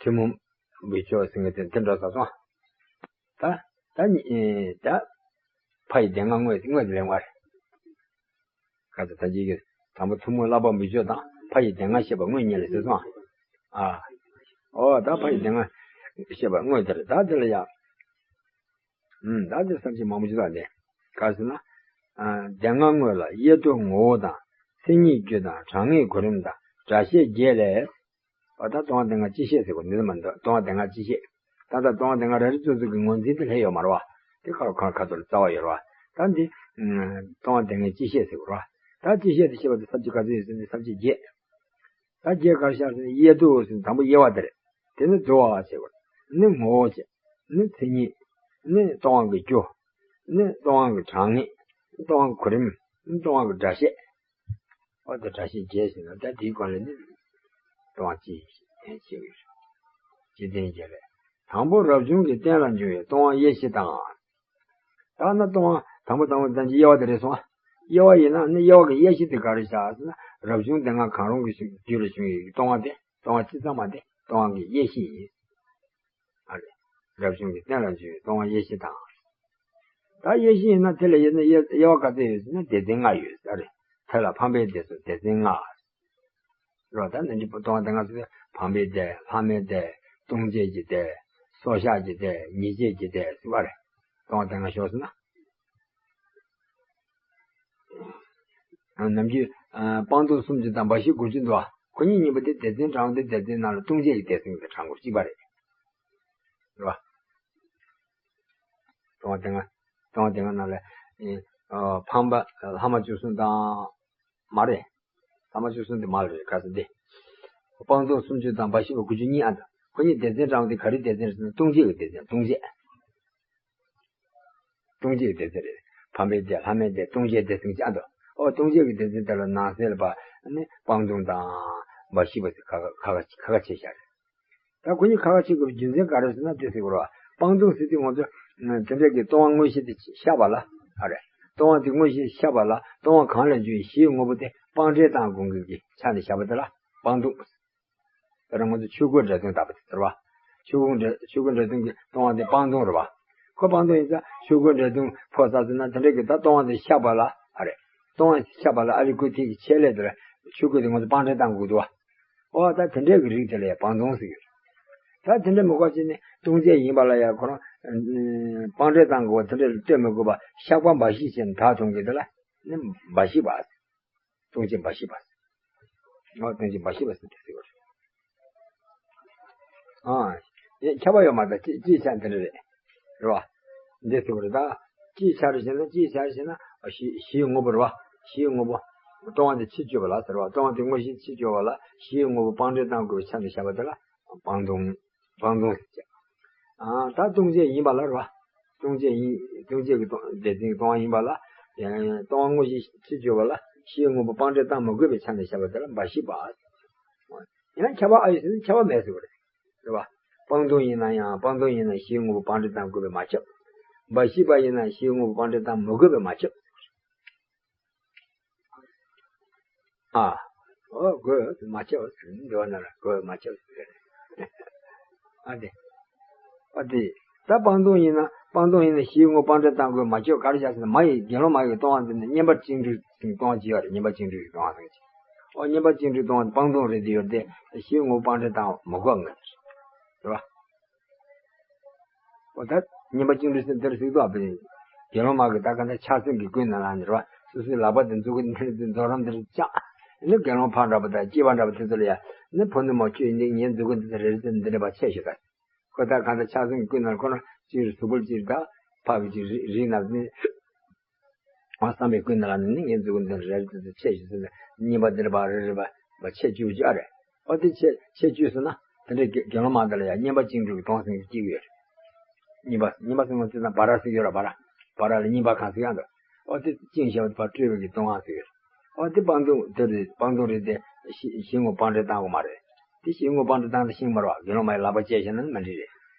ཐུན་མོང་འབུལ་ཆོག་ཟེར་མཁན་དེ་འདི་འགྲོ་ས་སོང་། ད་ད་ནི་ད་ཕ་ཡི་སྡེ་ལྔ་དངོས་དངོས་དེ་ལེན་པ་རེད། ཁ་ཚ་ད་ཅིག་གི་དང་པོ་ཐུན་མོང་བསླབ་པ་འབུལ་ཆོག་དང་ཕ་ཡི་སྡེ་ལྔ་བཤད་པ་དངོས་གཉིས་ལ་ཟེར་སོང་། ཨ། ཨོ་ད་ཕ་ཡི་སྡེ་ལྔ་བཤད་པ་དངོས་དེ་རེད། ད་དེ་ལ་ཡ། ཨུམ། ད་དེ་བསམ་གཞིག་མང་པོ་ཅིག་དང་ལྡན། ག་ཟེར་ན། ཨ། སྡེ་ལྔ་དངོས་ལ་དབྱེ་བསྡུ་ངོ་བོ་དང་། མཚན་ཉིད་རྒྱུ་དང་། གྲངས་ངེས་གོ་རིམ་དང་ སྒྲ་བཤད་བརྒྱད་ལས། ཨ་ད་སྟོང་པ་སྡེ་ལྔ་སྤྱི་བཤད་ཟེར་བ་འདི་ལ་མ་འདུག་སྟོང་པ་སྡེ་ལྔ་སྤྱི་བཤད། ད་ལྟ་སྟོང་པ་སྡེ་ལྔ་ར་རི་ཙུ་ཙུ་གི་ངོས་འཛིན་དེ་ལྷད་ཡོད་མ་རེད་བ། དེ་ཁ་ཁ་ཁ་ཐོར་རྩ་བ་ཡོད་རེད་བ། ད་འདི་སྟོང་པ་སྡེ་ལྔའི་སྤྱི་བཤད་ཟེར་བ་རེད་བ། ད་སྤྱི་བཤད་དེ་བཤད་པ་དེ་ས་བཅད་ག་ཚོད་ཡོད་ཟེར་ན་ས་བཅད་བརྒྱད། ད་བརྒྱད་ག་རེ་བཤད་ཟེར་ན་དབྱེ་དུ་ཟེར་ན་དང་པོ་དབྱེ་བ་དེ་རེད། དེ་ནི་རྫོགས་པ་ཟེར་བ་རེད། ནི་ངོ་བོ་བྱས། ནི་མཚན་ཉིད། ནི་སྟོང་པ་གི་རྒྱུ། ནི་སྟོང་པ་གི་གྲངས་ངེས། ནི་སྟོང་པ་གི་གོ་རིམ། ནི་སྟོང་པ་གི་སྒྲ་བཤད། ཨོ་དེ་སྒྲ་བཤད་བརྒྱད་ཟེར་ན་ད་དེའི་སྒང་ལ་ནི་སྟོང་པ་སྤྱི་བཤད་ཡོད་རེད། སྤྱི་དོན་བརྒྱད་རེད། དང་པོ་རབ་བྱུང་གི་རྟེན་ལ་འབྱུང་བའི་སྟོང་པ་དབྱེ་གཞི་དང་། ད་ནི་སྟོང་པ་དང་པོ་དང་པོ་ཙམ་གྱི་དབྱེ་བ་དེ་རེད་སོང་ཨ། དབྱེ་བ་ཡིན་ན་ནི་དབྱེ་བ་གི་དབྱེ་གཞི་དེ་ག་རེ་བཞག་ཟེར་ན་རབ་བྱུང་སྡེ་ལྔ་གང་རུང་གི་རྒྱུད་ལ་བྱུང་བའི་སྟོང་པ་དེ་སྟོང་པ་སྤྱི་ཙམ་མ་དེ་སྟོང་པ་གི་དབྱེ་གཞི་ཡིན། ཨ་རེ། རབ་བྱུང་གི་རྟེན་ལ་འབྱུང་བའི་སྟོང་པ་དབྱེ་གཞི་དང་། ད་དབྱེ་གཞི་ཡིན་ན་དེ་ལ་དབྱེ་ན་དབྱེ་དབྱེ་བ་ག་ཚོད་ཡོད་ཟེར་ན་སྡེ་ཚན་ལྔ་ཡོད་ཟེར་རེད། དེ་ལ་འཕངས་པའི་སྡེ་ཚན་སྡེ་ཚན་ལྔ། རོ་ད་ནི་འདི་སྟོང་པ་སྡེ་ལྔ་ཟེར་འཕངས་པའི་སྡེ་ལྷག་མའི་སྡེ་ལྟུང་བྱེད་ཀྱི་སྡེ་སྲོག་ཆགས་ཀྱི་སྡེ་ཉེས་བྱས་ཀྱི་སྡེ་ཟེར་བ་རེད། སྟོང་པ་སྡེ་ལྔ་ཤོག་ཟེར་ན། ནམ་རྒྱུན་སྤང་ལྟུང་སུམ་ཅུ་དང་འབའ་ཞིག་དགུ་བཅུ་འདུག་ཨ། ཁོ་གཉིས་གཉིས་པོ་དེ་སྡེ་ཚན་དྲང་པོ་དེ་སྡེ་ཚན་ནང་ལ་ལྟུང་བྱེད་ཀྱི་སྡེ་ཚན་གྱི་དྲང་པོ་གཅིག་པ་རེད། རེད་བ། སྟོང་པ་སྡེ་ལྔ། སྟོང་པ་སྡེ་ལྔ་ནང་ལ་ཨེ་འཕངས་པ་ལྷག་མ་བཅུ་གསུམ་དང་མ་རེད། ལྷག་མ་བཅུ་གསུམ་དེ་མ་རེད་ག་ས་དེ། སྤང་ལྟུང་སུམ་ཅུ་དང་འབའ་ཞིག་པ་དགུ་བཅུ་གཉིས་ཨ་འདུག་ཁོ་གཉིས་སྡེ་ཚན་དྲང་པོ་དེ་ག་རེ་སྡེ་ཚན་རེད་ཟེར་ན་ལྟུང་བྱེད་ཀྱི་སྡེ་ཚན་ལྟུང་བྱེད། ལྟུང་བྱེད་ཀྱི་སྡེ་ཚན་རེད། འཕངས་པའི་སྡེ་ལྷག་མའི་སྡེ་ལྟུང་བྱེད་སྡེ་ཚན་གཅིག་ཨ་འདུག་ཨོ་ལྟུང་བྱེད་ཀྱི་སྡེ་ཚན་དེ་ལ་ནང་གསེས་ལ་པ་ནི་སྤང་ལྟུང་དང་འབའ་ཞིག་པ་ཟེར་ཁ་ཁ་ཁ་ཁ་ཁ་ཁ་ཕྱེ་བཞག་རེད། ད་ཁོ་གཉིས་ཁ་ཁ་ཕྱེ་དགོས་པའི་རྒྱུ་མཚན་ག་རེ་ཟེར་ན་དེ་ཟེར་དགོས་རེད་བ། སྤང་ལྟུང་ཟེར་དུས་ང་ཚོ་དེ་འདྲ་གི་ལྟུང་བ་དངོས་གཞི་དེ་བཤད་པ་ལ་ཨ་རེད། ལྟུང་བ་དེ་དངོས་གཞི་བཤད་པ་ལ་ལྟུང་བ་གང་ལས་འབྱུང་བའི་གཞིའི་དངོས་པོ་དེ་སྤང་བྲལ་བཏང་དགོས་ཀྱི་ཆ་ནས་བཞག་པ་དེ་ལ་སྤང་ལྟུང་། དེ་རིང་ང་ཚོ་ཆོས་གོས་འབྲས་ལྟུང་བཏགས་པ་དེ་ཟེར་བ། ཆོས་གོས་འབྲས་ཆོས་གོས་འབྲས་ལྟུང་གི་ལྟུང་བ་དེ་སྤང་ལྟུང་རེད་བ། ཁོ་སྤང་ལྟུང་ཡིན་ཙང་ཆོས་གོས་འབྲས་ལྟུང་ཕོག་ས་ཟེར་ན་དེ་འདྲ་གི་ད་ལྟུང་བ་དེ་བཤད་པ་ལ་ཨ་རེད། ལྟུང་བ་བཤད་པ་ལ་ཨ་ལི་ཀུ་ཐིག་གི་ཆེད་ལས་དེར་ཆོས་གོས་དེ་ང་ཚོ་སྤང་བྲལ་བཏང་དགོས་འདུག་བ། ཨོ་ད་དེ་འདྲ་གི་རིགས་དེ་ལ་ཡང་སྤང་ལྟུང་ཟེར་གྱི་རེད། ད་དེ་འདྲ་མི་དགོས་ཅི་ནི་ལྟུང་བྱེད་ཡིན་པ་ལ་ཡང་ཁོ་རང་སྤང་བྲལ་བཏང་དགོས་པ་དེ་འདྲ་ལ་ལྟོས་མི་དགོས་པ་བཤགས་པ་འབའ་ཞིག་བྱས་ནས་དག་གཏོང་གི་དེ་ལ་ནི་འབའ་ཞིག་པ། ལྟུང་བྱེད་འབའ་ཞིག་པ། ཨོ་ལྟུང་བྱེད་འབའ་ཞིག་པ་ཟེར་ཏེ་ཟེར་བ་རེད། ཨ། ཡ་ཁྱབ་པ་ཡོད་མ་རེད་ད་སྤྱིའི་ཆ་འདི་འདྲ་རེད། རེད་བ། འདི་ཟེར་བ་རེད་ད། སྤྱིའི་ཆ་རེ་བྱས་ན་སྤྱིའི་ཆ་རེ་བྱས་ན་གཞི་གཞིའི་དངོས་པོ་རེད་བ། གཞིའི་དངོས་པོ། ལྟུང་བ་འདི་ཕྱིར་བཅོས་པ་ལ་ཟེར་བ་ལྟུང་བ་འདི་དངོས་གཞི་ཕྱིར་བཅོས་པ་ལ་གཞིའི་དངོས་པོ་སྤང་བྲལ་བཏང་དགོས་པའི་ཆ་ནས་བཞག་པ་དེ་ལ་སྤང་ལྟུང་། སྤང་ལྟུང་ཟེར་བྱ། ཨ་ད་ལྟུང་བྱེད་ཡིན་པ་ལ་རེད་བ། ལྟུང་བྱེད་ཡིན་ལྟུང་བྱེད་ཀྱི་ལྟུང་སྡེ་ཚན་གྱི་ལྟུང་བ་ཡིན་པ་ལ། ཡང་ལྟུང་བ་དངོས་གཞི་ཕྱིར་བཅོས་པ་ལ་གཞིའི་དངོས་པོ་སྤང་བྲལ་བཏང་མི་དགོས་པའི་ཆ་ནས་བཤད་པ་དེ་ལ་འབའ་ཞིག་པ། ཡང་ཁྱབ་པ་ཨ་ཡོད་ཟེར་ན་ཁྱབ་པ་མེད་ཟེར་བ་རེད། རེད་བ། སྤང་ལྟུང་ཡིན་ན་ཡང་སྤང་ལྟུང་ཡིན་ན་གཞིའི་དངོས་པོ་སྤང་བྲལ་བཏང་དགོས་པས་མ་ཁྱབ། འབའ་ཞིག་པ་ཡིན་ན་གཞིའི་དངོས་པོ་སྤང་བྲལ་བཏང་མི་དགོས་པས་མ་ཁྱབ། ཨ། ཨོ་དགོས་མ་ཁྱབ་ཟེར་ནས་འདི་བ་ན་ལ་དགོས་མ་ཁྱབ་ཟེར། ཨ་དེ། ཨ་དེ། ད་སྤང་ལྟུང་ཡིན་ན་སྤང་ལྟུང་ཡིན་ན་གཞིའི་དངོས་སྤང་བྲལ་བཏང་དགོས་མ་ཁྱབ་ག་རེ་བྱ་ཟེར་ན་མ་ཡི་དགེ་སློང་མ་ཡི་ལྟུང་བ་འདི་ནི་བསྙེན་པ་བཅིངས་འགྲོལ་ཟེར་ལྟུང་བ་བྱེད་ཡ་རེད་བསྙེན་པ་བཅིངས་འགྲོལ་གྱི་ལྟུང་བ་ཟེར་གྱི། ཨོ་བསྙེན་པ་བཅིངས་འགྲོལ་ལྟུང་བ་སྤང་ལྟུང་རེད་དེ་ཡོད་དེ་གཞིའི་དངོས་སྤང་བྲལ་བཏང་མི་དགོས་ངེས་རེད་བ། ཨོ་ད་བསྙེན་པ་བཅིངས་འགྲོལ་ཟེར་འདིར་གཟིགས་དོགས་པས། དགེ་སློང་མ་གི་ད་ག་ད་ཕྱག་སེམས་ཀྱི་ཀུན་ནས་ལངས་ནས་རེད་བ། སོ་སོའི་ལག་པ་དེ་མཛུབ་གུ་འདིར་འཛུགས་རོགས་འདིར་བཅག་ཨ་ནི་དགེ་སློང་ཕ་འདྲ་པོ་དང་སྐྱེས་པ་འདྲ་པོ་དེ་ཚོ་ལ་ཡ་ནི་ཕུ་ནུ་མོ་ཁྱོད་ཡིན་ངའི་མཛུབ་གུ་འདི་ཚོ་རེ་རེ་ཙམ་འདི་འདྲ་པ་ཆད་ཤོག་ད། ཁོ་ད་གང་ལྟར་ཕྱག་སེམས་ཀུན་ནས་ཁོ་ན་སྤྱིར་གཟུགས་པོ་སྤྱིར་ད་ཕ་གི་ཅིག་རིག་རིག་ན་ནི། ཨ་བསམ་པའི་ཀུན་ནས་ལ་ནི་ངའི་མཛུབ་གུ་འདི་རེ་རེ་ཙམ་ཆད་ཤོག་ཟེར་ནས་གཉིས་པ་འདི་འདྲ་པ་རེ་རེ་པ་ཆད་བཅུག་བཅུག་ཨ་རེད། ཨོ་དེ་ཆད་ཆད་བཅུག་ཟེར་ན་དེ་འདྲའི་དགེ་དགེ་སློང་མ་དེ་ལ་ཡང་བསྙེན་པ་བཅིངས་འགྲོལ་གྱི་ལྟུང་བ་ཟེར་གྱི་ཡོད་རེད། གཉིས་པ་གཉིས་པ་ཟེར་ན་ཅི་ན་བ་ར་ཟེར་ཡོད་ར་བ་ར། བ་ར་ལ་གཉིས་པ་གང་ཟེར་ཡང་འདུག་ཨོ་དེ་བཅིངས་བཞག་པ་ཕར་སྤྲོད་པའི་གི་ལྟུང་བ་ཟེར་ཡོད་རེད། ཨོ་དེ་སྤང་ལྟུང་དེ་རེད་སྤང་ལྟུང་རེད་དེ་གཞི་གཞི་དངོས་སྤང་བྲལ་བཏང་དགོས་མ་རེད། དེ་གཞི་དངོས་སྤང་བྲལ་བཏང་དེ་ཤིང་མ་རེད་བ་དགེ་སློང་མ་ཡི་ལག་པ་བཅད་བྱས་ན་ནི་མ་འགྲིག་རེད།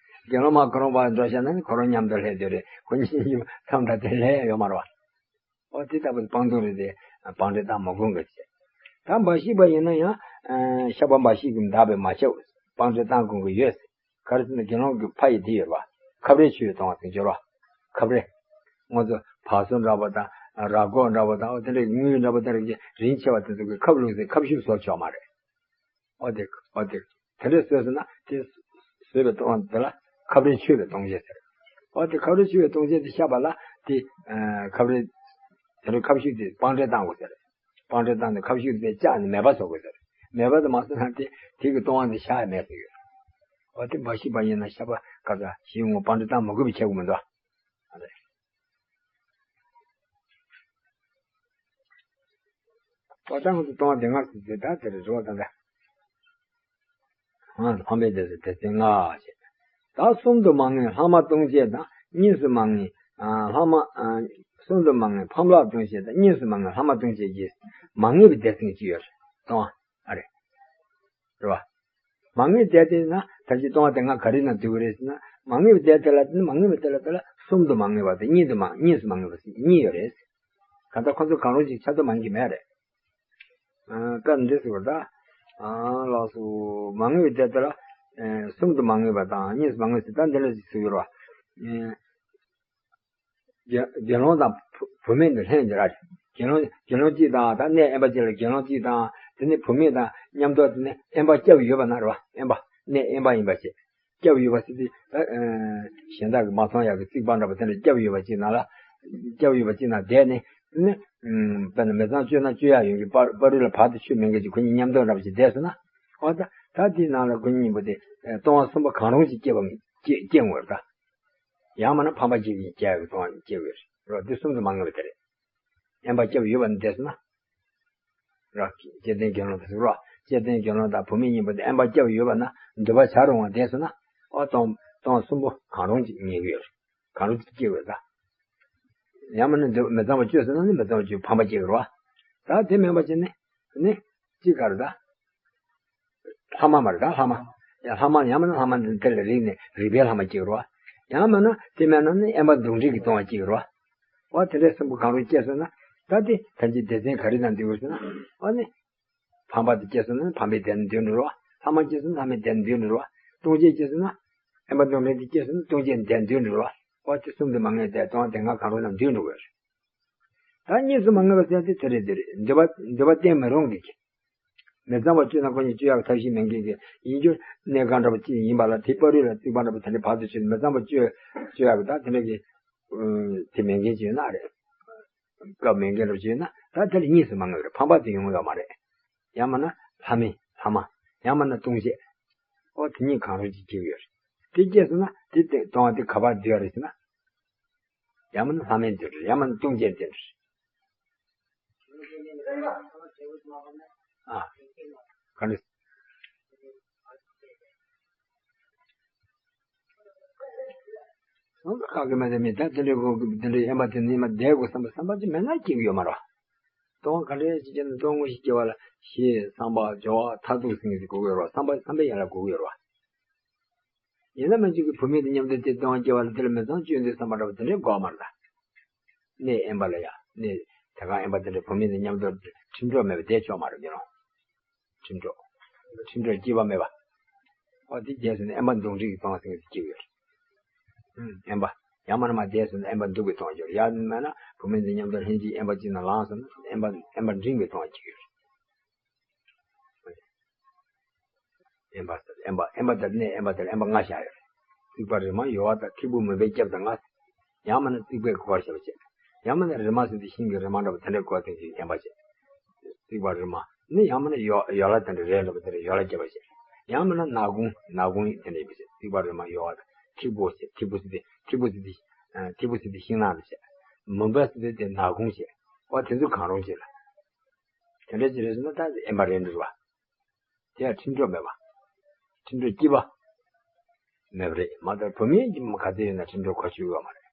དགེ་སློང་མ་ཁོ་རང་བ་འགྲོ་བྱས་ན་ནི་ཁོ་རང་མཉམ་དུ་ལྷས་སྡོད་རེད་ཁོ་གཉིས་མཚམས་དང་དེ་ལྷས་ཡོད་མ་རེད་བ། ཨོ་དེ་ལྟ་བུ་སྤང་ལྟུང་རེད་དེ་སྤང་བྲལ་བཏང་མ་དགོས་འགའ་བྱས། ད་འབའ་ཞིག་པ་ཡིན་ན་ཡང་བཤགས་པ་འབའ་ཞིག་གིས་འདག་པས་མ་ཁྱབ་སྤང་བྲལ་བཏང་དགོས་ཀྱི་ཡོད། ག་རེ་ཟེར་ན་དགེ་སློང་གི་ཕ་ཡི་དེ་ཡོད་པ། ཁབ་རས་ཆུ་ཡི་ལྟུང་བ་ཟེར་སྦྱོར་བ། ཁབ་རས། ང་ཚོ་བ་སོ་འདྲ་པོ་དང་ར་སྐོགས་འདྲ་པོ་དང་ཨོ་དེ་འདྲའི་དངུལ་འདྲ་པོ་དེ་འདྲ་གི་རིན་ཆེ་བ་དེ་ཚོ་གི་ཁབ་བླུགས་ཟེར་ཁབ་ཤུབས་བཟོ་ཆོག་མ་རེད། ཨོ་དེ་ཨོ་དེ་དེ་འདྲའི་བཟོས་ཟེར་ན་དེ་བཟོས་པའི་ལྟུང་བ་དེ་ལ་ཁབ་རས་ཆུ་ཡི་ལྟུང་བྱེད་ཟེར། ཨོ་དེ་ཁབ་རས་ཆུ་ཡི་ལྟུང་བྱེད་དེ་བཤགས་པ་ལ་དེ་ཁབ་རས་དེ་འདྲའི་ཁབ་ཤུབས་དེ་སྤང་བྲལ་བཏང་དགོས་ཟེར། སྤང་བྲལ་བཏང་ནས་ཁབ་ཤུབས་དེ་བཅག་ནས་མེད་པ་བཟོ་དགོས་ཟེར། མེད་པ་དེ་མ་སོང་ན་དེ་དེ་གི་སྟོང་པ་འདི་བཞག་ཡ་མེད་ཟེར་གྱི་ཡོད། འོ་དེ་འབའ་ཞིག་པ་ཡིན་ན་ཤ་པ་ཀ་ས་ཞིག་ངོ་པ་འདྲི་སྟངས་མ་དགོས་པའི་ཆེ་གོ་མི་འདུག་ཨ། པ་ཏང་དུ་གཏོང་བ་དེ་སྔར་སུ་ཟེར་ད་དེར་རོ་དང་ད། ལྷག་པའི་སྡེ་ཚན་སྡེ་ཚན་ལྔ་ཞེས། ད་གསུམ་དུ་མ་ངེས་ལྷག་མ་ལྟུང་བྱེད་དང་གཉིས་སུ་མ་ངེས་ལྷག་མ། གསུམ་དུ་མ་ངེས་ཕམ་ལྷག་ལྟུང་བྱེད་དང་གཉིས་སུ་མ་ངེས་ལྷག་མ་ལྟུང་བྱེད་ཀྱིས་མ་ངེས་པའི་སྡེ་ཚན་གཅིག་ཡོད་རེད་གཏོང་བ་ཨ་རེད། རེད་བ། མ་ངེས་སྡེ་དེ་ན་ད་ཅི་གཏོང་བ་དེ་སྔ་ག་རེ་ན་འདུས་ཀྱི་རེད་ཟེར་ན། མ་ངེས་པའི་སྡེ་དེ་ལ་དེ་ནི་མ་ངེས་པའི་སྡེ་ལ་དེ་ལ་གསུམ་དུ་མ་ངེས་པ་དེ་གཉིས་དུ་མ་གཉིས་སུ་མ་ངེས་པ་ཟེར་གཉིས་ཡོད་རེད། གང་ལྟར་ཁོ་ཚོ་གང་རུང་ཅིག་ཆ་ཚང་མ་ངེས་ཀྱི་མེད་རེད། ཨ་སྐབས་འདི་ཟེར་བ་ད། ཨ་ལགས་སོ། མ་ངེས་པའི་སྡེ་དེ་ལ་གསུམ་དུ་མ་ངེས་པ་དང་གཉིས་སུ་མ་ངེས་ཟེར་ད་འདི་ལ་ཅིག་ཟེར་གྱི་རེད་བ། དགེ་དགེ་སློང་དང་བུད་མེད་འདི་ལྷན་ཅིག་ར། དགེ་སློང་དགེ་སློང་གཅིག་དང་ད་གནས་དབེན་པ་གཅིག་ལ་དགེ་སློང་གཅིག་དང་དེ་ནས་བུད་མེད་དང་མཉམ་དུ་དེ་ནས་དབེན་པ་སྐྱབས་ཡོད་པ་ན་རེད་བ། དབེན་པ་གནས་དབེན་པ་ཡིན་པ་ཞིག་སྐྱབས་ཡོད་པ་ཟེར་དུས་ད་གཞན་དག་གིས་མ་མཐོང་ཡག་གི་རྩིག་པ་འདྲ་པོ་དེ་འདྲ་སྐྱབས་ཡོད་པ་གཅིག་ནང་ལ། སྐྱབས་ཡོད་པ་གཅིག་ནང་བསྡད་ནས་དེ་ནས་དཔེར་ན་མི་ཚང་སྤྱོད་ན་སྤྱོད་ཡག་ཡོད་ཀྱི་པ་པ་རུ་ལ་བར་དུ་ཆོས་མེད་མཁན་གྱི་ཁོ་གཉིས་མཉམ་དུ་འདྲ་པོ་ཞིག་བསྡད་སོང་ན། འོ་ད་ད་དེའི་ནང་ལ་ཁོ་གཉིས་པོ་དེ་སྟོང་པ་གསུམ་པོ་གང་རུང་ཞིག་སྐྱེ་བ་སྐྱེ་སྐྱེ་འོང་བ་རེད་ད། ཡང་མིན་ན་ཕམ་པ་སྐྱེ་བའི་སྐྱེ་བའི་གཏོང་སྐྱེ་བའི་རོ་འདི་གསུམ་དུ་མ་ངེས་པ་དེ་རེད། དབེན་པ་སྐྱབས་ཡོད་པ་ནི་འདས་སོང་ན། ར་སྐྱེ་ལྡན་དགེ་སློང་དུ་ཟེར་རོ། སྐྱེ་ལྡན་དགེ་སློང་དང་བུད་མེད་གཉིས་པོ་དེ་དབེན་པ་སྐྱབས་ཡོད་པ་ན་འདུལ་བ་བྱ་རུང་བ་འདས་སོང་ན། ཨོ་སྟོང་སྟོང་གསུམ་པོ་གང་རུང་ཅིག་ངེས་ཀྱི་ཡོད་རེད། གང་རུང་ཅིག་སྐྱེ་དགོས་ད། ཡང་མིན་ན་འདུལ་མི་གཙང་བ་སྤྱོད་ཟེར་ན་ནི་མི་གཙང་བ་སྤྱོད་ཕམ་པ་སྐྱེ་གི་རེད་བ། ད་དེ་མིན་པ་བྱས་ནས་ནི་ཅི་ག་རེད་ད། ལྷག་མ་མ་རེད་ད་ལྷག་མ། ཡང་ལྷག་མ་ཡང་མིན་ན་ལྷག་མ་འདི་དེ་ལ་རིགས་ནས་རིགས་པའི་ལྷག་མ་སྐྱེ་གི་རེད་བ། ཡང་མིན་ན་དེ་མིན་ན་ནི་དབེན་པ་འདུལ་འབྲེལ་གྱི་གཏོང་བ་སྐྱེ་གི་རེད་བ། འོ་དེ་འདྲའི་གསུམ་པོ་གང་རུང་སྐྱེས་སོང་ན། ད་དེ་ད་ཅི་སྡེ་ཚན་ག་རེ་དང་འདུས་ཡོད་ཟེར་ན། འོ་ནི། ཕམ་པ་དེ་སྐྱེས་སོང་ན་ཕམ་པའི་སྡེ་ནི་འདུས་འགྲོ་རོ། ལྷག་མ་སྐྱེས་སོང་ན་ལྷག་མའི་སྡེ་ནི་འདུས་འགྲོ་རོ། ལྟུང་བྱེད་སྐྱེས་སོང་ན། དབེན་པ་འདུལ་འབྲེལ་དེ་སྐྱེས་སོང་ན་ལྟུང་བྱེད་སྡེ་ནི་འདུས་འགྲོ་རོ། འོ་དེ་གསུམ་དུ་མ་ངེས་ཏེ་སྟོང་པ་དེ་སྔ་གང་རུང་རྣམས་འདུས་འགྲོ་དགོས་རེད། ད་གཉིས་སུ་མ་ངེས་པ་ཟེར་དེ་དེ་རེད་དེ་རེད་འདུལ་བ་འདུལ་བ་བསྟན་མི་རུང་གི། མི་གཙང་བ་སྤྱོད་ན་ཁོ་གཉིས་སྤྱོད་ཡག་ཐབས་ཤེས་མེད་མཁན་གྱི་ཡིན་རྒྱུ་གནས་ཁང་འདྲ་པོ་ཅིག་ཡིན་པ་ལ་དེ་པ་རུ་ལ་རྩིག་པ་འདྲ་པོ་དེ་འདྲའི་བར་དུ་ཆུད་མི་གཙང་བ་སྤྱོད་སྤྱོད་ཡག་གི་ད་དེ་འདྲ་གི་དེ་མེད་མཁན་ཅིག་ཡོད་ན་རེད། སྐབས་མེད་མཁན་འདྲ་པོ་ཅིག་ཡོད་ན་ད་དེ་ལ་གཉིས་སུ་མ་ངེས་པ་རེད། ཕམ་པ་དེ་ཡོང་ཡོད་མ་རེད། ཡང་མིན་ན་ལྷག་མའི་ལྷག་མ། ཡང་མིན་ན་ལྟུང་བྱེད། ཨོ་དེ་གཉིས་གང་རུང་ཅིག་སྐྱེ་གི་ཡོད་རེད། དེ་སྐྱེས་སོང་ན་དེ་སྟེ་སྟོང་པ་དེ་ག་པར་འདུས་ཡ་རེད་ཟེར་ན། ཡང་མིན་ན་ལྷག་མའི་འདུས་རེད། ཡང་མིན་ན་ལྟུང་བྱེད་འདུས་རེད། ཨ། ག་ནས། སོང་ཙང་ཁག་གི་མེད་དེ་མི་ད་དེ་འདྲའི་གོ་དེ་འདྲའི་དབེན་པ་དེ་ནི་མ་བསྡད་དགོས་བསམ་པ་བསམ་པ་ཅིག་མེད་ན་སྐྱེ་གི་ཡོད་མ་རེད། སྟོང་ག་འདྲའི་ཅིག་བྱས་ན་སྟོང་དངོས་གཞི་སྐྱེ་བ་ལ་ཞེས་བསམ་པ་སྦྱོར་བ་མཐར་ཐུག་ཟིན་གྱི་གོ་གི་ཡོད་རེད། བསམ་པ་བསམ་པའི་ཡན་ལ་གོ་གི་ཡོད་རེད། ཡིན་ན་མ་གཅིག་གི་བུད་མེད་དེ་མཉམ་དུ་དེ་སྟོང་སྐྱེ་བ་ལ་དེ་ལ་མི་ཚང་སྤྱོད་འདོད་བསམ་པ་འདྲ་བ་དེ་འདྲའི་གོ་མ་རེད། གནས་དབེན་པ་ལ་ཡ་གནས་དེ་ག་དབེན་པ་དེ་འདྲའི་བུད་མེད་དེ་མཉམ་དུ་ཁྲིམས་གྲོགས་མེད་པ་བསྡད་ཆོག་མ་རེད་མི་རུང་། ཁྲིམས་གྲོགས། ཁྲིམས་གྲོགས་སྐྱེས་པ་མེད་པ། ཨོ་དེ་རྗེས་སུ་ནི་དབེན་པ་འདུམ་འགྲིག་གི་གཏོང་ཟིན་གྱི་སྐྱེ་ཡོད་རེད། ཨུམ་དབེན་པ། ཡང་མིན་ན་མ་རྗེས་སུ་ནི་དབེན་པ་འདུག་གི་གཏོང་རྒྱུ་རེད། ཡང་མིན་ན་བུད་མེད་འདི་མཉམ་དུ་ལྷན་ཅིག་དབེན་པ་གཅིག་ནང་ལངས་སོང་ན་དབེན་པ་དབེན་པ་འབྲིང་བའི་གཏོང་སྐྱེ་ཡོད་རེད། དབེན་པ་ཟེར་དབེན་པ་དབེན་པ་དེར་གནས་དབེན་པ་དེར་དབེན་པ་ལྔ་བཞག་ཡོད་རེད། རྩིག་པ་རི་མ་ཡོལ་བ་དང་ཐིགས་པོ་མུན་པའི་རྒྱབ་དང་ལྔ། ཡང་མིན་ན་རྩིག་པའི་སྒོར་ཞབས་བྱེད། ཡང་མིན་ན་རི་མ་ཟེར་དུས་ཤིང་གི་རི་མ་འདྲ་པོ་དེ་འདྲའི་སྒོ་སྟེང་གི་དབེན་པ་བྱེད། རྩིག་པ་རི་མ་ནི་ཡང་མིན་ན་ཡོ་ཡོལ་བ་དེ་འདྲ་རས་འདྲ་པོ་དེ་འདྲ་ཡོལ་བ་བརྒྱབ་པ་བྱེད། ཡང་མིན་ན་ནག་ཁུང་ནག་ཁུང་དེ་འདྲ་ཡིན་པ་བྱེད། རྩིག་པ་རི་མ་ཡོལ་བ་དང་ཐིགས་པོ་བྱེད། ཐིགས་པོ་ཟེར་དུས་ཐིགས་པོ་ཟེར་དུས་ཨ་ཐིགས་པོ་ཟེར་དུས་ཤིང་ནགས་འདྲ་བྱེད། མུན་པ་ཟེར་དུས་དེ་ནག་ཁུང་བྱེད། འོ་དེ་ཚོ་གང་རུང་བྱེད་ལ། དེ་འདྲ་ཅིག་རེད་ཟེར་ན་ད་དབེན་པ་རེད་འགྲོ་བ། དེ་ཡང་ཁྲིམས་གྲོགས་མེད་པ། ཁྲིམས་གྲོགས་སྐྱིད་པ། མེད་པ་རེད་མ་གཏོགས་བུད་མེད་ཀྱི་མ་ག་ཚོད་ཡོད་ན་ཁྲིམས་གྲོགས་གོ་ཆོད་ཡོད་མ་རེད།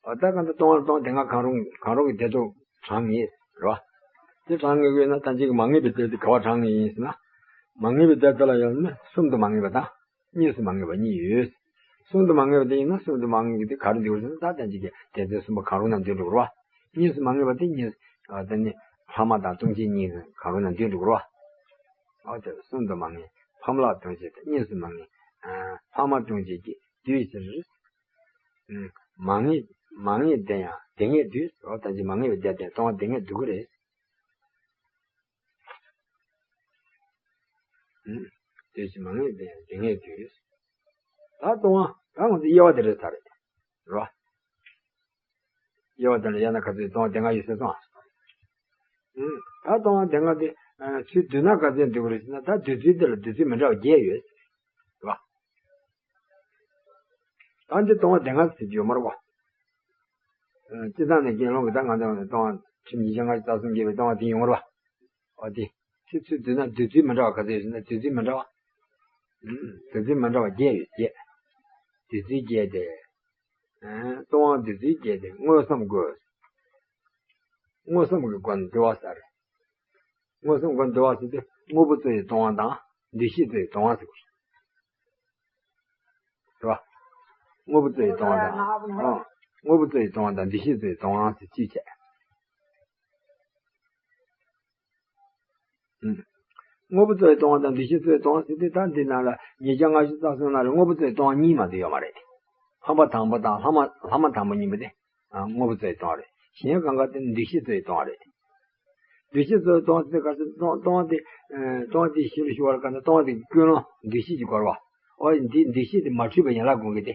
འོ་ད་གང་ལྟར་སྟོང་པར་སྟོང་དེ་སྔ་གང་རུང་གང་རུང་གི་བདེ་སྡུག་གྲངས་ངེས་རེད་བ། དེ་གྲངས་ངེས་དགོས་ན་ད་ཅིག་མ་ངེས་པའི་བདེ་སྡུག་ག་བ་གྲངས་ངེས་ཡིན་ཟེར་ན། མ་ངེས་པའི་བདེ་སྡུག་ལ་ཡང་ན་གསུམ་དུ་མ་ངེས་པ་དང་། གཉིས་སུ་མ་ངེས་པ་གཉིས་ཡོད། གསུམ་དུ་མ་ངེས་པ་དེ་ཡིན་ན་གསུམ་དུ་མ་ངེས་པ་དེ་ག་རེ་འདུག་ཟེར་ན་ད་ལྟ་ཅིག་གི་སྡེ་ཚན་གསུམ་པོ་གང་རུང་ན་འདུས་འགྲོ་གི་རེད་བ། གཉིས་སུ་མ་ངེས་པ་དེ་གཉིས། ཨ་དེ་ནི་ལྷག་མ་དང་ལྟུང་བྱེད་གཉིས་གང་རུང་ན་འདུས་འགྲོ་གི་རེད་བ། ཨ་དེ་གསུམ་དུ་མ་ངེས་ཕམ་ལྷག་ལྟུང་བྱེད་དེ་གཉིས་སུ་མ་ངེས། ཨ་ལྷག་མ་ལྟུང་བྱེད་ཀྱིས་འདུས་ཟེར། ཨ་མ་ངེས་མ་ངེས་དེ་ཡང་དེ་ངེས་འདུས་ཟེར་བ་ད་ཅི་མ་ངེས་པའི་སྡེ་དེ་སྟོང་པ་དེ་ངེས་འདུས་ཀྱི་རེད། ཨུམ། དེ་བཞིན་མ་ངེས་པའི་དེ་ངེས་དུས། ད་ལྟུང་བ་ད་ང་ཚོ་དབྱེ་བ་དེ་རེད་ད་རེད། རོ། དབྱེ་བ་དེ་ལ་དབྱེ་ན་ག་ཚོད། སྟོང་པ་སྡེ་ལྔ་ཡོད་ཟེར་སོང་ཨ། ཨུམ། ད་སྟོང་པ་སྡེ་ལྔ་དེ་ཚུར་བསྡུས་ན་ག་ཚོད་འདུག་རེད་ཟེར་ན། ད་བསྡུས་ཚུལ་དེ་ལ་བསྡུས་ཚུལ་མི་འདྲ་བ་བརྒྱད་ཡོད། རེད་བ། ད་འདི་སྟོང་པ་སྡེ་ལྔ་ཟེར་གྱི་ཡོད་མ་རེད་བ། སྤྱིར་བཏང་ནས་དགེ་སློང་གི་ད་ང་ཚོ་སྟོང་པ་ཁྲིམས་ཉིས་བརྒྱ་ལྔ་བཅུ་རྩ་གསུམ་བརྒྱད་པའི་སྟོང་པ་དེ་ཡོང་རེད་བ། འོ་དེ་ཚུར་ཚུར་བསྡུས་ན་བསྡུས་ཚུལ་མི་འདྲ་བ་ག་ཚོད་ཡོད་ཟེར་ན། བསྡུས་ཚུལ་མི་འདྲ་བ། ཨུམ། བསྡུས་ཚུལ་མི་འདྲ་བ་བརྒྱད་ཡོད། བརྒྱད། བསྡུས་ཚུལ་བརྒྱད་དེ། ཨ། སྟོང་པ་བསྡུས་ཚུལ་བརྒྱད་དེ། དངོས་སམ་སྒོས། དངོས་སམ་གྱི་སྒོ་ནས་བསྡུ་བ་ཟེར། དངོས་སམ་སྒོ་ནས་བསྡུ་བ་ཟེར་དུས་དངོས་པོ་རྩོལ་བའི་སྟོང་པ་དང་འདུ་ཤེས་རྩོལ་བའི་སྟོང་པ་ཟེར་དགོས་རེད། རེད་བ། དངོས་པོ་རྩོལ་བའི་སྟོང་པ་དང་། ཨང་། དངོས་པོ་རྩོལ་བའི་སྟོང་པ་དང་འདུ་ཤེས་རྩོལ་བའི་སྟོང་པ་ཟེར་གཅིག་བྱས། ཨུམ། དངོས་པོ་རྩོལ་བའི་སྟོང་པ་དང་འདུ་ཤེས་རྩོལ་བའི་སྟོང་པ་ཟེར་དུས། ད་འདི་ནང་ལ་ཉིས་བརྒྱ་ལྔ་བཅུ་རྩ་གསུམ་ནང་ལ་དངོས་པོ་རྩོལ་བའི་སྟོང་པ་གཉིས་མ་གཏོགས་ཡོད་མ་རེད། ཕམ་པ་དང་པོ་དང་ལྷག་མ་ལྷག་མ་དང་པོ་གཉིས་པོ་དེ། ཨ། དངོས་པོ་རྩོལ་བའི་སྟོང་པ་རེད། གཞན་གང་ག་དེ་ནི་འདུ་ཤེས་རྩོལ་བའི་སྟོང་པ་རེད། འདུ་ཤེས་རྩོལ་བའི་སྟོང་པ་དེ་ག་ཚོད། སྟོང་སྟོང་པ་དེ། ཨ། སྟོང་པ་དེ་གཞི་ལ་ཞུགས་པ་ལ་ག་ཚོད། སྟོང་པ་དེ་ཀུན་སློང་འདུ་ཤེས་ཀྱིས་གོ་རེད་བ། ཨོ། འདི་འདུ་ཤེས་དེ་མ་འཁྲུལ་བའི་ཡན་ལག་སྒོམ་གྱི་དེ།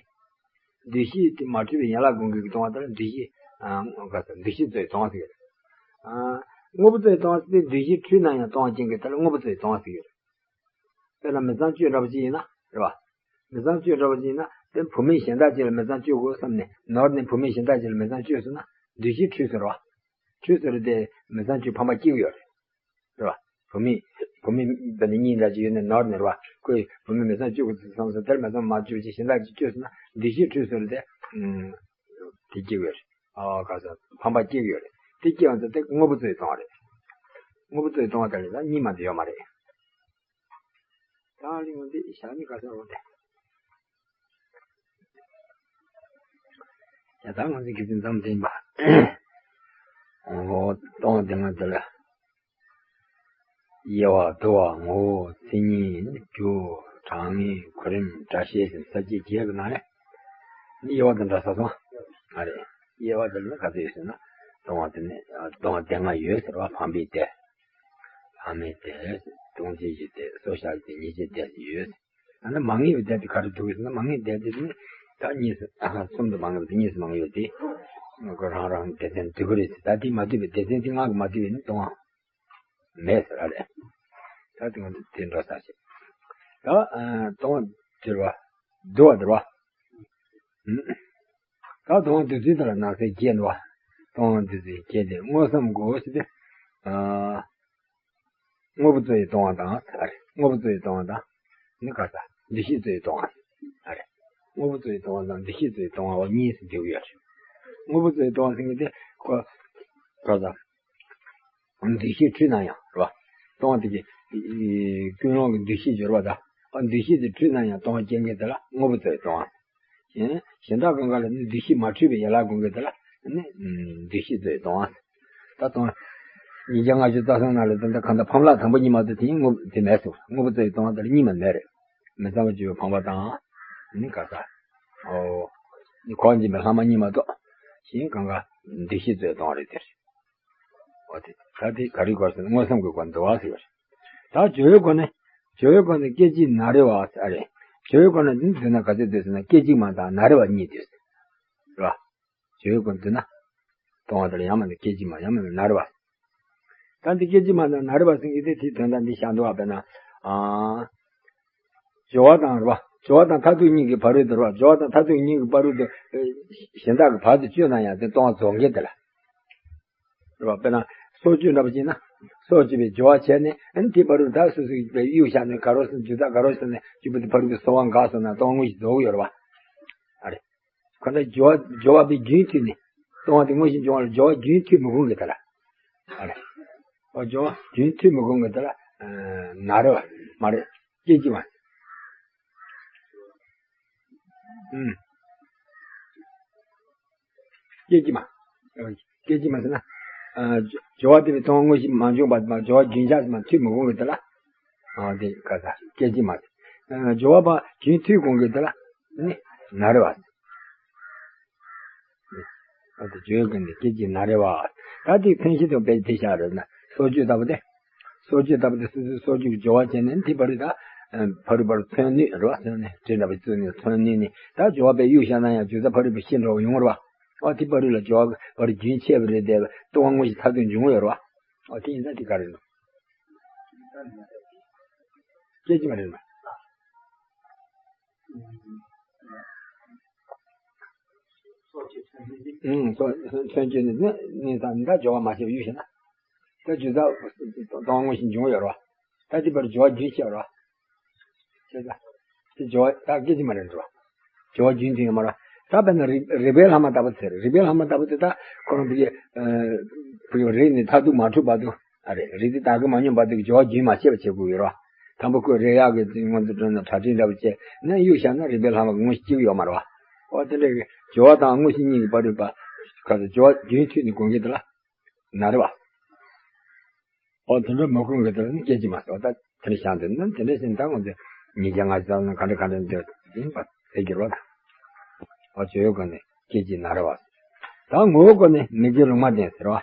འདུ་ཤེས་དེ་མ་འཁྲུལ་བའི་ཡན་ལག་སྒོམ་གྱི་སྟོང་པ་དེ་ལ་འདུ་ཤེས། ཨ། ག་ཚོད། འདུ་ཤེས་རྩོལ་བའི་སྟོང་པ་ཟེར་གྱི་རེད། ཨ། དངོས་པོ་རྩོལ་བའི་སྟོང་པ་ཟེར་དུས་འདུ་ཤེས་འཁྲུལ་ན་ཡང་སྟོང་པ་རྐྱེན་གྱིས་དེ་ལ་དངོས་པོ་རྩོལ་བའི་སྟོང་པ་ཟེར་གྱི་རེད། དཔེར་ན་མི་ཚངས་སྤྱོད་འདྲ་པོ་ཅིག་ཡིན་ན། རེད་བ། མི་ཚངས་སྤྱོད་འདྲ་པོ་ཅིག་ཡིན་ན། དེ་བུད་མེད་གཞན་དག་ཅིག་ལ་མི་ཚངས་སྤྱོད་དགོས་བསམ་ནས་ནོར་ནས་བུད་མེད་གཞན་དག་ཅིག་ལ་མི་ཚངས་སྤྱོད་སོང་ན་འདུ་ཤེས་འཁྲུལ་སོང་རེད་བ། འཁྲུལ་སོང་རེད་དེ་མི་ཚངས་སྤྱོད་ཕམ་པ་སྐྱེ་གི་ཡོད་རེད། རེད་བ། བུད་མེད། བུད་མེད་དཔེར་ན་གཉིས་འདྲ་ཅིག་ཡོད་ནས་ནོར་ནས། རེད་བ། ཁོས་བུད་མེད་མི་ཚངས་སྤྱོད་དགོས་ཚུལ་བསམ་སོང་། དེར་མི་ཚངས་མ་སྤྱོད་ཅིག་གཞན་དག་ཅིག་སྤྱོད་སོང་ན་འདུ་ཤེས་འཁྲུལ་སོང་རེད་དེ། ཨུམ། དེ་སྐྱེ་གི་ཡོད་རེད། ཨ། ག་ཚོད། ཕམ་པ་སྐྱེ་གི་ཡོད་རེད། དེ་སྐྱེ་བ་ཚོ་དེ་དངོས་པོ་རྩོལ་བའི་སྟོང་པ་རེད། དངོས་པོ་རྩོལ་བའི་སྟོང་པ་དེ་ལ་ད་གཉིས་མ་གཏོགས་ཡོད་མ་རེད། ད་ལིང་འདི་ཞག་ནི་ག་ཚོད་འོང་དེ། ཡ། ད་ང་ཚོ་གི་འཛིན་མཚམས་འདིན་པ། འོ། སྟོང་པ་སྡེ་ལྔ་དེ་ལ། དབྱེ་བ། བསྡུ་བ། ངོ་བོ། མཚན་ཉིད། རྒྱུ། གྲངས་ངེས། གོ་རིམ། སྒྲ་ཤེས་ཟེར་ས་བཅད་བརྒྱད་ཀྱི་ནང་ནས་དབྱེ་བ་དེ་འདྲ་ས་སོང་། ཨ་རེད། དབྱེ་བ་དེ་ལ་ག་ཚོད་ཡོད་ཟེར་ན། སྟོང་པ་དེ་ནི། སྟོང་པ་སྡེ་ལྔ་ཡོད་ཟེར་བ། ཕམ་པའི་སྡེ། ལྷག་མའི་སྡེ། སྟོང་ཆེན་གྱི་སྡེ། སོར་བཤགས་ཀྱི་སྡེ། ཉེས་བྱས་སྡེ་ཟེར་ཡོད། ཨ་ནི་མ་ངེས་པའི་སྡེ་དེ་ག་རེ་འདུག་ཟེར་ན། མ་ངེས་སྡེ་དེ་ནི་ད་གཉིས་སུ། ཨ། གསུམ་དུ་མ་ངེས་པ་དེ་གཉིས་སུ་མ་ངེས་པ་དེ། ཁོ་རང་རང་སྡེ་ཚན་འདུས་པ་རེད་ཟེར། ད་དེ་མ་འདུས་པའི། སྡེ་ཚན་དེ་ལྔ་གིས་མ་འདུས་པའི་ནི་སྟོང་པ་མེད་ཟེར་བ་རེད། ད་དེ་ང་ཚོ་དེ་འདྲ་ས་ཞིག། ད། ཨ། སྟོང་པ་བསྡུ་བ། བསྡུ་བ་བསྡུ་བ། ཨུམ། ད་སྟོང་པ་བསྡུ་ཚུལ་དེ་ལ་ནང་གསེས་བརྒྱད་འདུག་བ། སྟོང་པ་བསྡུ་ཚུལ་བརྒྱད་དེ། དངོས་སམ་སྒོས་ཟེར་ཏེ། ཨ། དངོས་པོ་རྩོལ་བའི་སྟོང་པ་དང་། ཨ་རེ། དངོས་པོ་རྩོལ་བའི་སྟོང་པ་དང་། ནི་ག་ས། འདུ་ཤེས་རྩོལ་བའི་སྟོང་པ། ཨ་རེ། དངོས་པོ་རྩོལ་བའི་སྟོང་པ་དང་འདུ་ཤེས་རྩོལ་བའི་སྟོང་པ་བ་གཉིས་སུ་འདུས་ཡོད་རེད། དངོས་པོ་རྩོལ་བའི་སྟོང་པ་ཟེར་མཁན་དེ་ཁོ། ག་ས། འདུ་ཤེས་འཁྲུལ་ན་ཡང་། རེད་བ། སྟོང་པ་དེ་གི་ཀུན་སློང་གི་འདུ་ཤེས་སྦྱོར་བ་དང་། ཨ། འདུ་ཤེས་དེ་འཁྲུལ་ན་ཡང་སྟོང་པ་རྐྱེན་གྱིས་དེ་ལ་དངོས་པོ་རྩོལ་བའི་སྟོང་པ། གཞན་གཞན་དག་གང་ག་ལ་ནི་འདུ་ཤེས་མ་འཁྲུལ་བའི་ཡན་ལག་སྒོམ་མཁན་དེ་ལ་ནི་འདུ་ཤེས་རྩོལ་བའི་སྟོང་པ། ད་སྟོང་། ཉིས་བརྒྱ་ལྔ་བཅུ་རྩ་གསུམ་ནང་ལ་ད་ལྟ་གང་ལྟར་ཕམ་ལྷག་དང་པོ་གཉིས་མ་གཏོགས་དེ་གཉིས་དངོས་པོ་དེ་མེད་ཟེར། དངོས་པོ་རྩོལ་བའི་སྟོང་པ་དེ་ལ་གཉིས་མ་མེད་རེད། མི་ཚངས་པར་སྤྱོད་པའི་ཕམ་པ་དང་། ནི་ག་ས། ཨོ། ནི་གོ་བ་འབྱིན་པའི་ལྷག་མ་གཉིས་མ་གཏོགས། གཞན་གང་ག་འདུ་ཤེས་རྩོལ་བའི་སྟོང་པ་རེད་དེ། འོ་དེ། ད་དེ་ག་རེའི་སྐོར་ཟེར་ན་མངོན་སུམ་གྱི་སྒོ་ནས་འདུལ་བ་ཟེར་བ་རེད། ད་སྦྱོར་བའི་སྒོ་ནས། སྦྱོར་བའི་སྒོ་ནས་སྐད་ཅིག་ན་རེ་བ་ཟེར་བ་རེད། སྦྱོར་བའི་སྒོ་ནས་འདི་འདོད་ན་ག་ཚོད་འདོད་ཟེར་ན། སྐད་ཅིག་མ་དང་ན་རེ་བ་གཉིས་འདོད་ཟེར། རེད་བ། སྦྱོར་བའི་སྒོ་ནས་འདོད་ན། སྟོང་པ་དེ་ལ་ཡང་མིན་ན་སྐད་ཅིག་མ། ཡང་མིན་ན་ན་རེ་བ། ད་འདི་སྐད་ཅིག་མ་དང་ན་རེ་བ་ཟེར་མཁན་དེ་དེའི་དོན་དག་འདི་བཞག་འདུག་བ། དཔེར་ན། ཨ། སྦྱོར་བ་དང་། རེད་བ། སྦྱོར་བ་དང་མཐར་ཐུག་གཉིས་ཀྱི་བར་དུ་དེ། རེད་བ། སྦྱོར་བ་དང་མཐར་ཐུག་གཉིས་ཀྱི་བར་དུ་དེ། ཨེ། གཞན་དག་གི་བར་དུ་གཅོད་ན་ཡང་དེ་སྟོང་པ་རྫོགས་མཁན་དེ་ལ། རེད་བ། དཔེར་ན་སྲོག་གཅོད་འདྲ་པོ་བྱས་ན། སྲོག་གཅོད་པའི་སྦྱོར་བ་བྱས་ནས། ཨ་ནི་དེའི་བར་དུ་ད་སོ་སོའི་གཡུག་བཞག་ནས་དགའ་རོགས་སོང་། རྒྱུ་ད་དགའ་རོགས་སོང་ནས་གཅིག་པུ་དེ་ཕ་རོལ་པོའི་སྲོག་དབང་འགགས་སོང་ན་སྟོང་པ་དངོས་གཞི་རྫོགས་ཡོད་རེད་བ། ཨ་རེ། གང་ལྟར་སྦྱོར་བ། སྦྱོར་བ་པའི་རྒྱུན་མཐུད་ནས། སྟོང་པ་དེ་དངོས་གཞི་འབྱུང་བ་ལ་སྦྱོར་བ་རྒྱུན་མཐུད་མི་དགོས་མཁན་དེ་ལ། ཨ་རེ། ཨོ། སྦྱོར་བ་རྒྱུན་མཐུད་མི་དགོས་མཁན་དེ་ལ། ཨ། ན་རེ་བ། མ་རེད། སྐད་ཅིག་མ། ཨུམ། སྐད་ཅིག་མ། སྐད་ཅིག་མ་ཟེར་ན། ཨ། སྦྱོར་བ་དེ་ལ་སྟོང་པ་དངོས་གཞི་མ་བྱུང་བ་མ། སྦྱོར་བ་རྒྱུན་ཆགས་མ་མཐུད་མི་དགོས་མཁན་དེ་ལ། ཨ། དེ་ག་ས། སྐད་ཅིག་མ། ཨ། སྦྱོར་བ་པ་རྒྱུན་མཐུད་དགོས་མཁན་དེ་ལ་ནི་ན་རེ་བ། ཨ། དེ་བརྗོད་མཁན་དེ་སྐད་ཅིག་ན་རེ་བ། ད་དེ་ཕན་ཆད་དུ་དཔེ་དེ་བཞག་རེད་ན། སྲོག་གཅོད་ལྟ་བུ་དེ། སྲོག་གཅོད་ལྟ་བུ་དེ་སོ་སོའི་སྲོག་གཅོད་ཀྱི་སྦྱོར་བ་བྱས་ནས་དེ་བར་དུ་ད། ཨ། ཕ་རོལ་པོར་མཚོན་ནུས་རེད་བ། མཚོན་ནུས། དེ་འདྲ་བའི་བཙུན་ནས་མཚོན་ནུས་ནི། ད་སྦྱོར་བ་པས་གཡུག་བཞག་ན་ཡང་རྒྱུ་ད་ཕ་རོལ་པོ་ཤི་འགྲོ་བ་ཡོང་རེད་བ། ཨོ་དེ་བར་དུ་ལ་སྦྱོར་བ་བར་རྒྱུན་ཆད་པ་རེད་དེ། ལྟུང་བ་དངོས་གཞི་མཐར་ཐུག་འབྱུང་ཡོད་རེད་བ། ཨོ་དེ་ཡིན་ཙང་དེ་ག་རེ་རེད། སྐད་ཅིག་མ་རེད་མ། ཨུང་། སོ་མཚོན་བརྗོད་ནི་ནི་ནི་དང་ད་སྦྱོར་བ་མ་བྱས་པ་ཡུལ་ཞེ་ན། ད་རྒྱུ་ད་ལྟུང་བ་དངོས་གཞི་འབྱུང་ཡོད་རེད་བ། ད་དེ་བར་སྦྱོར་བ་རྒྱུན་ཆད་རེད་བ། ཤེས་ད། དེ་སྦྱོར་བ་ད་སྐད་ཅིག་མ་རེད་འགྲོ། སྦྱོར་བ་རྒྱུན་དུ་ཡོད་མ་རེད། ད་དཔེར་ན་རིག་རིག་པའི་ལྷག་མ་ལྟ་བུ་ཟེར། རིག་པའི་ལྷག་མ་ལྟ་བུ་དེ་ད་ཁོ་རང་བུ་གི་བུ་གི་རིག་ནས་མཐར་ཐུག་མ་གྲུབ་བར་དུ། ཨ་རེ། རིག་དེ་དག་གི་མ་སྙོམས་བར་དུ་གི་སྦྱོར་བ་རྒྱུན་མ་ཆད་པ་བྱེད་དགོས་ཡོད་རེད་བ། དང་པོ་ཁོས་རེག་ཡག་གི་ངོ་ཚ་སྤྲོ་ན་གྲ་སྒྲིག་འདྲ་པོ་བྱས་ནས་གཡུག་བཞག་ན་རིག་པའི་ལྷག་མ་དངོས་གཞི་སྐྱེ་གི་ཡོད་མ་རེད་བ། ཨོ་དེ་འདྲ་གི་སྦྱོར་བ་དང་དངོས་གཞི་གཉིས་ཀྱི་བར་དུ་བ། ག་ཚོད་སྦྱོར་བ་རྒྱུན་མཐུད་ནས་སྒོམ་མཁན་དེ་ལ་ན་རེད་བ། ཨོ་དེ་འདྲ་མ་སྒོམ་མཁན་དེ་ལ་ནི་སྐད་ཅིག་མ་ཟེར་བ། ད་དེ་འདྲ་བཞག་འདུག་ན་དེ་འདྲ་ཞིག་ད་ངོ་ཚ་ཉིས་བརྒྱ་ལྔ་བཅུ་ཙམ་ན་ག་འདྲ་ག་འདྲ་འདྲ་ཡིན་པ་ཟེར་གྱི་རེད་བ། ད་ཨོ་སྦྱོར་བའི་སྒོ་ནས་སྐད་ཅིག་ན་རེད་བ། ད་ངོ་བོའི་སྒོ་ནས་མི་དགེ་ལུང་མ་བསྟན་ཟེར་བ།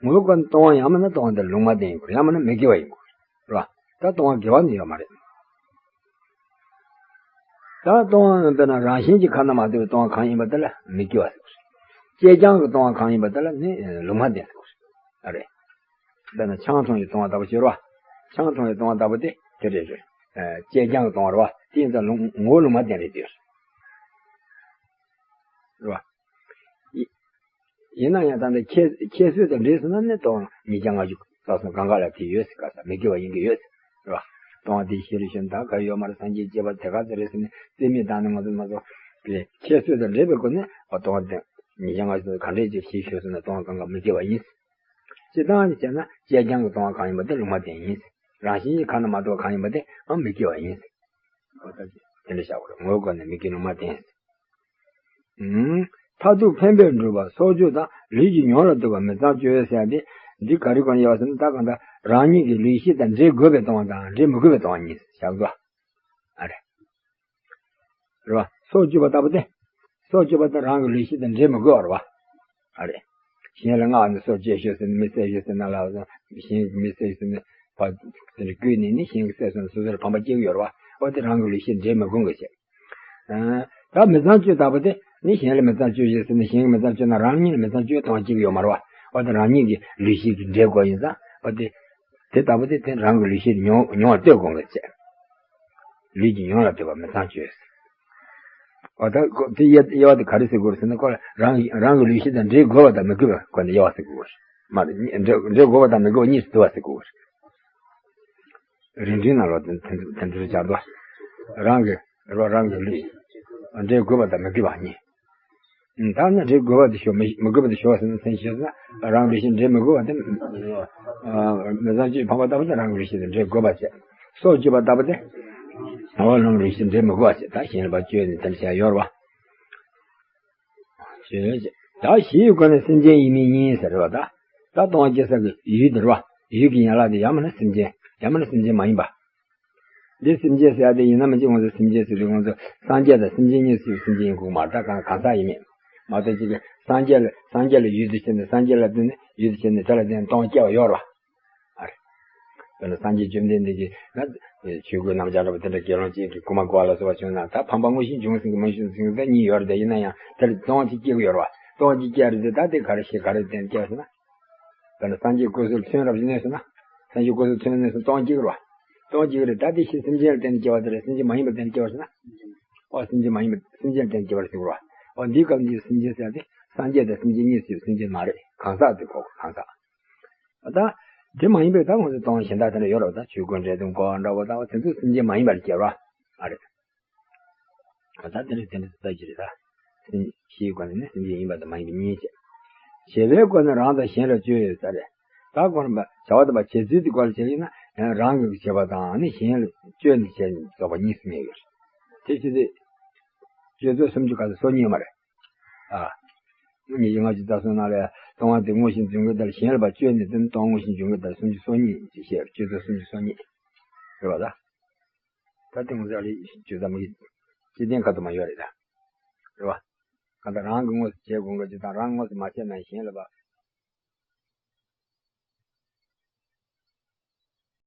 ངོ་བོའི་སྒོ་ནས་ལྟུང་བ་ཡང་མིན་ན་ལྟུང་བ་དེ་ལུང་མ་བསྟན་ཡིན་དགོས་རེད། ཡང་མིན་ན་མི་དགེ་བ་ཡིན་དགོས་རེད་བ། ད་ལྟུང་བ་དགེ་བ་ནི་ཡོད་མ་རེད། ད་ལྟུང་བ་དཔེར་ན་རང་བཞིན་གྱིས་ཁ་ན་མ་ཐོ་བའི་ལྟུང་བ་གང་ཡིན་པ་དེ་ལ་མི་དགེ་བ་ཟེར་དགོས་རེད། བཅས་ཀྱང་གི་ལྟུང་བ་གང་ཡིན་པ་དེ་ལ་ནི་ལུང་མ་བསྟན་ཟེར་དགོས་རེད། ཨ་རེད། དཔེར་ན་ཆང་འཐུང་བའི་ལྟུང་བ་ལྟ་བུ་ཞིག་རེད་བ། ཆང་འཐུང་བའི་ལྟུང་བ་ལྟ་བུ་དེ་དེ་རེད་རེད། བཅས་ཀྱང་གི་ལྟུང་བ་རེད་བ། དེ་ཡིན་ཙང་ལུང་ངོ་བོ་ལུང་མ་བསྟན་རེད་དེ། རེད་བ། ཡིན་ན་ཡང་ད་ལྟ་ཁྱད་ཁྱད་གསོད་དང་འདྲེས་སོང་ན་ནི་ལྟུང་བ་ཉིས་བརྒྱ་ལྔ་བཅུ་རྩ་གསུམ་གང་ག་ལ་དེ་ཡོད་ཟེར་ག་ས་མི་དགེ་བ་ཡིན་གྱི་ཡོད་ཟེར། རེད་བ། ལྟུང་བ་དེ་ཤེས་རིག་ཤེས་ད་ག་ཡོད་མ་རེད། སངས་རྒྱས་བསྐྱེད་པ་དེ་ག་ཚོད་རེད་ཟེར་ནས་རྩིས་མེད་བཏང་ནས་ང་ཚོ་ང་ཚོ་དེ་ཁྱད་གསོད་དང་འདྲེས་པའི་སྒོ་ནས་ལྟུང་བ་དེ་ཉིས་བརྒྱ་ལྔ་བཅུ་ག་འདྲས་ཅིག་ཤེས་ཤེས་སོང་ན་ལྟུང་བ་གང་ག་མི་དགེ་བ་ཡིན། སྤྱིར་བཏང་ནས་བྱས་ན་བཅས་ཀྱང་གི་ལྟུང་བ་གང་ཡིན་པ་དེ་ལུང་མ་བསྟན་ཡིན། རང་བཞིན་གྱིས་ཁ་ན་མ་ཐོ་བ་གང་ཡིན་པ་དེ་ཨང་མི་དགེ་བ་ཡིན། ཨོ་ད་དེ་འདྲ་བྱ་དགོས་རེད། ངོ་བོའི་སྒོ་ནས་མི་དགེ་ལུང་མ་བསྟན། ཨུམ། མཐར་ཐུག་འཕེན་པས་འགྲུབ་པ་སྲོག་གཅོད་དང་ལུས་ཀྱི་མྱོང་ལ་ལྟོས་པ་མི་ཚངས་སྤྱོད་ཟེར་ཡ་དེ། འདི་ག་རེ་གོ་ནས་ཡོད་ཟེར་ན་ད་གང་ལྟར་རང་ཉིད་ཀྱི་ལུས་ཤེས་དང་འདྲེས་དགོས་པའི་ལྟུང་བ་དང་འདྲེས་མི་དགོས་པའི་ལྟུང་བ་གཉིས་བཞག་འདུག་ཨ་རེད། རེད་བ། སྲོག་གཅོད་པ་ལྟ་བུ་སྟེ། སྲོག་གཅོད་པ་དེ་རང་གི་ལུས་ཤེས་དང་འདྲེས་མི་དགོས་པ་རེད་བ། ཨ་རེད། གཞན་ལ་མངགས་ནས་སྲོག་གཅོད་ཤོག་ཟེར་ནས་མི་བསད་ཤོག་ཟེར་ན་ལ། གཞན་གྱིས་མི་བསད་ཟེར་ནས་ཕར་དེ་འདྲ་བརྐུས་ནས་ནི་གཞན་གྱིས་བསད་སོང་ན་སོ་སོར་ཕམ་པ་སྐྱེ་གི་ཡོད་རེད་བ། འོ་དེ་རང་གི་ལུས་ཤེས་འདྲེས་མི་དགོས་གི་བྱས། ཨ། ད་མི་ཚངས་སྤྱོད་ལྟ་བུ་དེ་ནི་གཞན་ལ་མི་ཚངས་སྤྱོད་ཤོག་ཟེར་ནས་གཞན་གྱིས་མི་ཚངས་སྤྱོད་ན་རང་ཉིད་ལ་མི་ཚངས་སྤྱོད་གཏོང་སྐྱེ་གི་ཡོད་མ་རེད་བ། འོ་དེ་རང་ཉིད་ཀྱི་ལུས་ཤེས་ཀྱི་འདྲེས་དགོས་ཡིན་ཙང་འོ་དེ། དེ་ལྟ་བུ་དེ་དེ་རང་གི་ལུས་ཤེས་མྱོང་མྱོང་བར་ལྟོས་དགོངས་པའི་ཚེ། ལུས་ཀྱི་མྱོང་ལ་ལྟོས་པ་མི་ཚངས་སྤྱོད། འོ་ད་ཁོ་དེ་དབྱེ་དབྱེ་བ་དེ་ག་རེ་ཟེར་དགོས་རེད་ཟེར་ན་ཁོ་ལ་རང་རང་གི་ལུས་ཤེས་དང་འདྲེས་དགོས་པ་དང་མི་དགོས་པ་ཁོ་ནས་དབྱེ་བ་ཟེར་དགོས་རེད། མ་རེད། འདྲེས་འདྲེས་དགོས་པ་དང་མི་དགོས་པ་གཉིས་སུ་དུ་བ་ཟེར་དགོས་རེད། རིགས་འགྲེའི་ནང་ལོགས་དེ་དེ་དེ་འདྲ་སྦྱར་འདུག་རང་གི་རོ་རང་གི་ལུས་འདྲེས་དགོས་པ་དང་མི་དགོས་པ་གཉིས། ད་ནི་འདྲེས་དགོས་པ་དེ་ཤོག་མི་མི་དགོས་པ་དེ་ཤོག་ཟེར་ན་མཚན་ཤོག་ཟེར་ན་རང་ལུས་ཤེས་འདྲེས་མི་དགོས་པ་དེ། མི་ཚངས་སྤྱོད་ཕམ་པ་ལྟ་བུ་དེ་རང་གི་ལུས་ཤེས་དེ་འདྲེས་དགོས་པ་བྱས། སྲོག་གཅོད་པ་ལྟ་བུ་དེ། འོ་རང་ལུས་ཤེས་འདྲེས་མི་དགོས་པ་བྱས་ད་གཞན་ལ་ཕར་སྤྱོད་ནས་དེ་འདྲ་བྱས་ཡོད་རེད་བ། ད་གཞི་ཡི་སྒོ་ནས་སེམས་ཅན་ཡིན་མིན་གཉིས་ཟེར་བ་ད། ད་ལྟུང་བ་སྐྱེ་ས་གི་ཡུལ་དེ་རེད་བ། ཡུལ་གྱི་ཡན་ལག་དེ་ཡང་མིན་ན་སེམས་ཅན་ཡང་མིན་ན་སེམས་ཅན་མ་ཡིན་པ། འདི་སེམས་ཅན་ཟེར་ཡ་དེ་ཡིན་ན་མི་གཅིག་ང་ཚོ་སེམས་ཅན་ཟེར་དུས་ང་ཚོ་སངས་རྒྱས་དང་སེམས་ཅན་གཉིས་སུ་སེམས་ཅན་ཡིན་དགོས་མ་རེད། ད་གང་གང་ཟག་ཡིན་མིན་མ་གཏོགས་ཅིག་གིས་སངས་རྒྱས་ལ་སངས་རྒྱས་ལ་ཡུལ་དུ་བྱས་ནས་སངས་རྒྱས་ལ་བརྟེན་ནས་ཡུལ་དུ་བྱས་ནས་དེ་ལ་བརྟེན་ནས་ལྟུང་བ་སྐྱེ་བ་ཡོད་རེད་བ། ཨ་རེད། དཔེར་ན་སངས་རྒྱས་བཅོམ་ལྡན་འདས་ཀྱིས་ན་ཆོས་གོས་སྣམ་སྦྱར་འདྲ་པོ་དེ་འདྲ་དགེ་སློང་ཅིག་གིས་རྐུ་མ་རྐུ་བ་ལ་སོགས་པ་བྱུང་ན་ད་ཕམ་པ་དངོས་གཞི་འབྱུང་སྲིད་ཀྱི་མི་འབྱུང་སྲིད་ཀྱི་ད་གཉིས་ཡོད་རེད། དེ་ཡིན་ན་ཡང་དེར་ལྟུང་བ་ཅིག་སྐྱེ་གི་ཡོད་རེད་བ། ལྟུང་བ་ཅིག་སྐྱེ་རེད་དེ་ད་དེ་ག་རེ་ཞིག་ག་རེ་བརྟེན་སྐྱེ་བ་ཟེར་ན། དཔེར་ན་སངས་རྒྱས་སྐུ་གསུམ་མཚོན་རབ་ཀྱི་གནས་སུ་ན། སངས་རྒྱས་སྐུ་གསུམ་མཚོན་གནས་སུ་ལྟུང་སྐྱེ་གི་རེད་བ། ལྟུང་སྐྱེ་གི་རེད། ད་དེ་ཕྱིར་སེམས་ཅན་ལ་བརྟེན་ནས་སྐྱེ་བ་དེ་རེད། སེམས་ཅན་མ་ཡིན་པར་བརྟེན་ནས་སྐྱེ་བ་ཟེར་ན། ཨོ་སེམས་ཅན་མ་ཡིན་པ་སེམས་ཅན་ལ་བརྟེན་ནས་སྐྱེ་བར་ཟེར་གི་རེད་བ། ཨོ་འདིའི་སྐབས་འདིའི་སེམས་ཅན་ཟེར་ཏེ་སངས་རྒྱས་དང་སེམས་ཅན་གཉིས་སུ་ཡོད་སེམས་ཅན་མ་རེད། གང་ཟག་དེ་གོ་གང་ཟག་ད་དེ་མ་ཡིན་པའི་ད་ང་ཚོ་ལྟུང་བ་གཞན་དག་དེ་འདྲ་ཡོད་རེད་བ། ད་ཆོས་གོས་འདྲེས་དང་རྐུ་བ་འདྲ་བོ་ད་བ་དེ་ཚོ་སེམས་ཅན་མ་ཡིན་པར་སྐྱེ་བ་ཨ་རེད། ད་དེ་འདྲ་དེ་འདྲ་ལྟ་རྒྱུ་རེད་ད། སེམས་ཤེས་སྒོ་ནས་ནི་སེམས་ཅན་ཡིན་པ་དང་མ་ཡིན་པ་གཉིས་བྱས། བྱེད་པའི་སྒོ་ནས་རང་དང་གཞན་ལ་སྤྱོད་ཡོད་ས་རེད། ད་སྒོ་ནས་བྱ་བ་དང་བྱེད་ཚུལ་དེ་སྐོར་ལ་བྱས་ཡིན་ན་རང་གི་བྱེད་པ་དང་ནི་གཞན་ལ་སྤྱོད་ནས་བྱས་ནས་རྫོགས་པ་གཉིས་སུ་གནས་ཡོད་རེད། དེ་ཕྱིར་ཏེ། སྤྱོད་ཚུལ་སུམ་ཅུ་ག་ཚོད་སོ་གཉིས་མ་རེད། ཨ། ཉིས་བརྒྱ་ལྔ་བཅུ་རྩ་གསུམ་ནང་ལ་ལྟུང་བ་དེ་དངོས་གཞི་འཛིན་དགོས་ལྟར་གཞན་ལ་ཕར་སྤྱོད་ནས་དེ་ནི་ལྟུང་བ་དངོས་གཞི་འབྱུང་དགོས་ལྟར་སུམ་ཅུ་སོ་གཉིས་ཅེས་བཤད། སྤྱོད་ཚུལ་སུམ་ཅུ་སོ་གཉིས། རེད་བ་ད། ད་དེ་ངོ་མཚར་རེད། སྤྱོད་ཚུལ་མ་གི་སྤྱི་དོན་ཁ་ཐུག་མ་ཡོད་རེད་ད། རེད་བ། གང་ལྟར་རང་གིས་དངོས་སུ་བྱེད་དགོས་འགའ་ཅིག་དང་རང་དངོས་སུ་མ་བྱས་ན་གཞན་ལ་ཕར་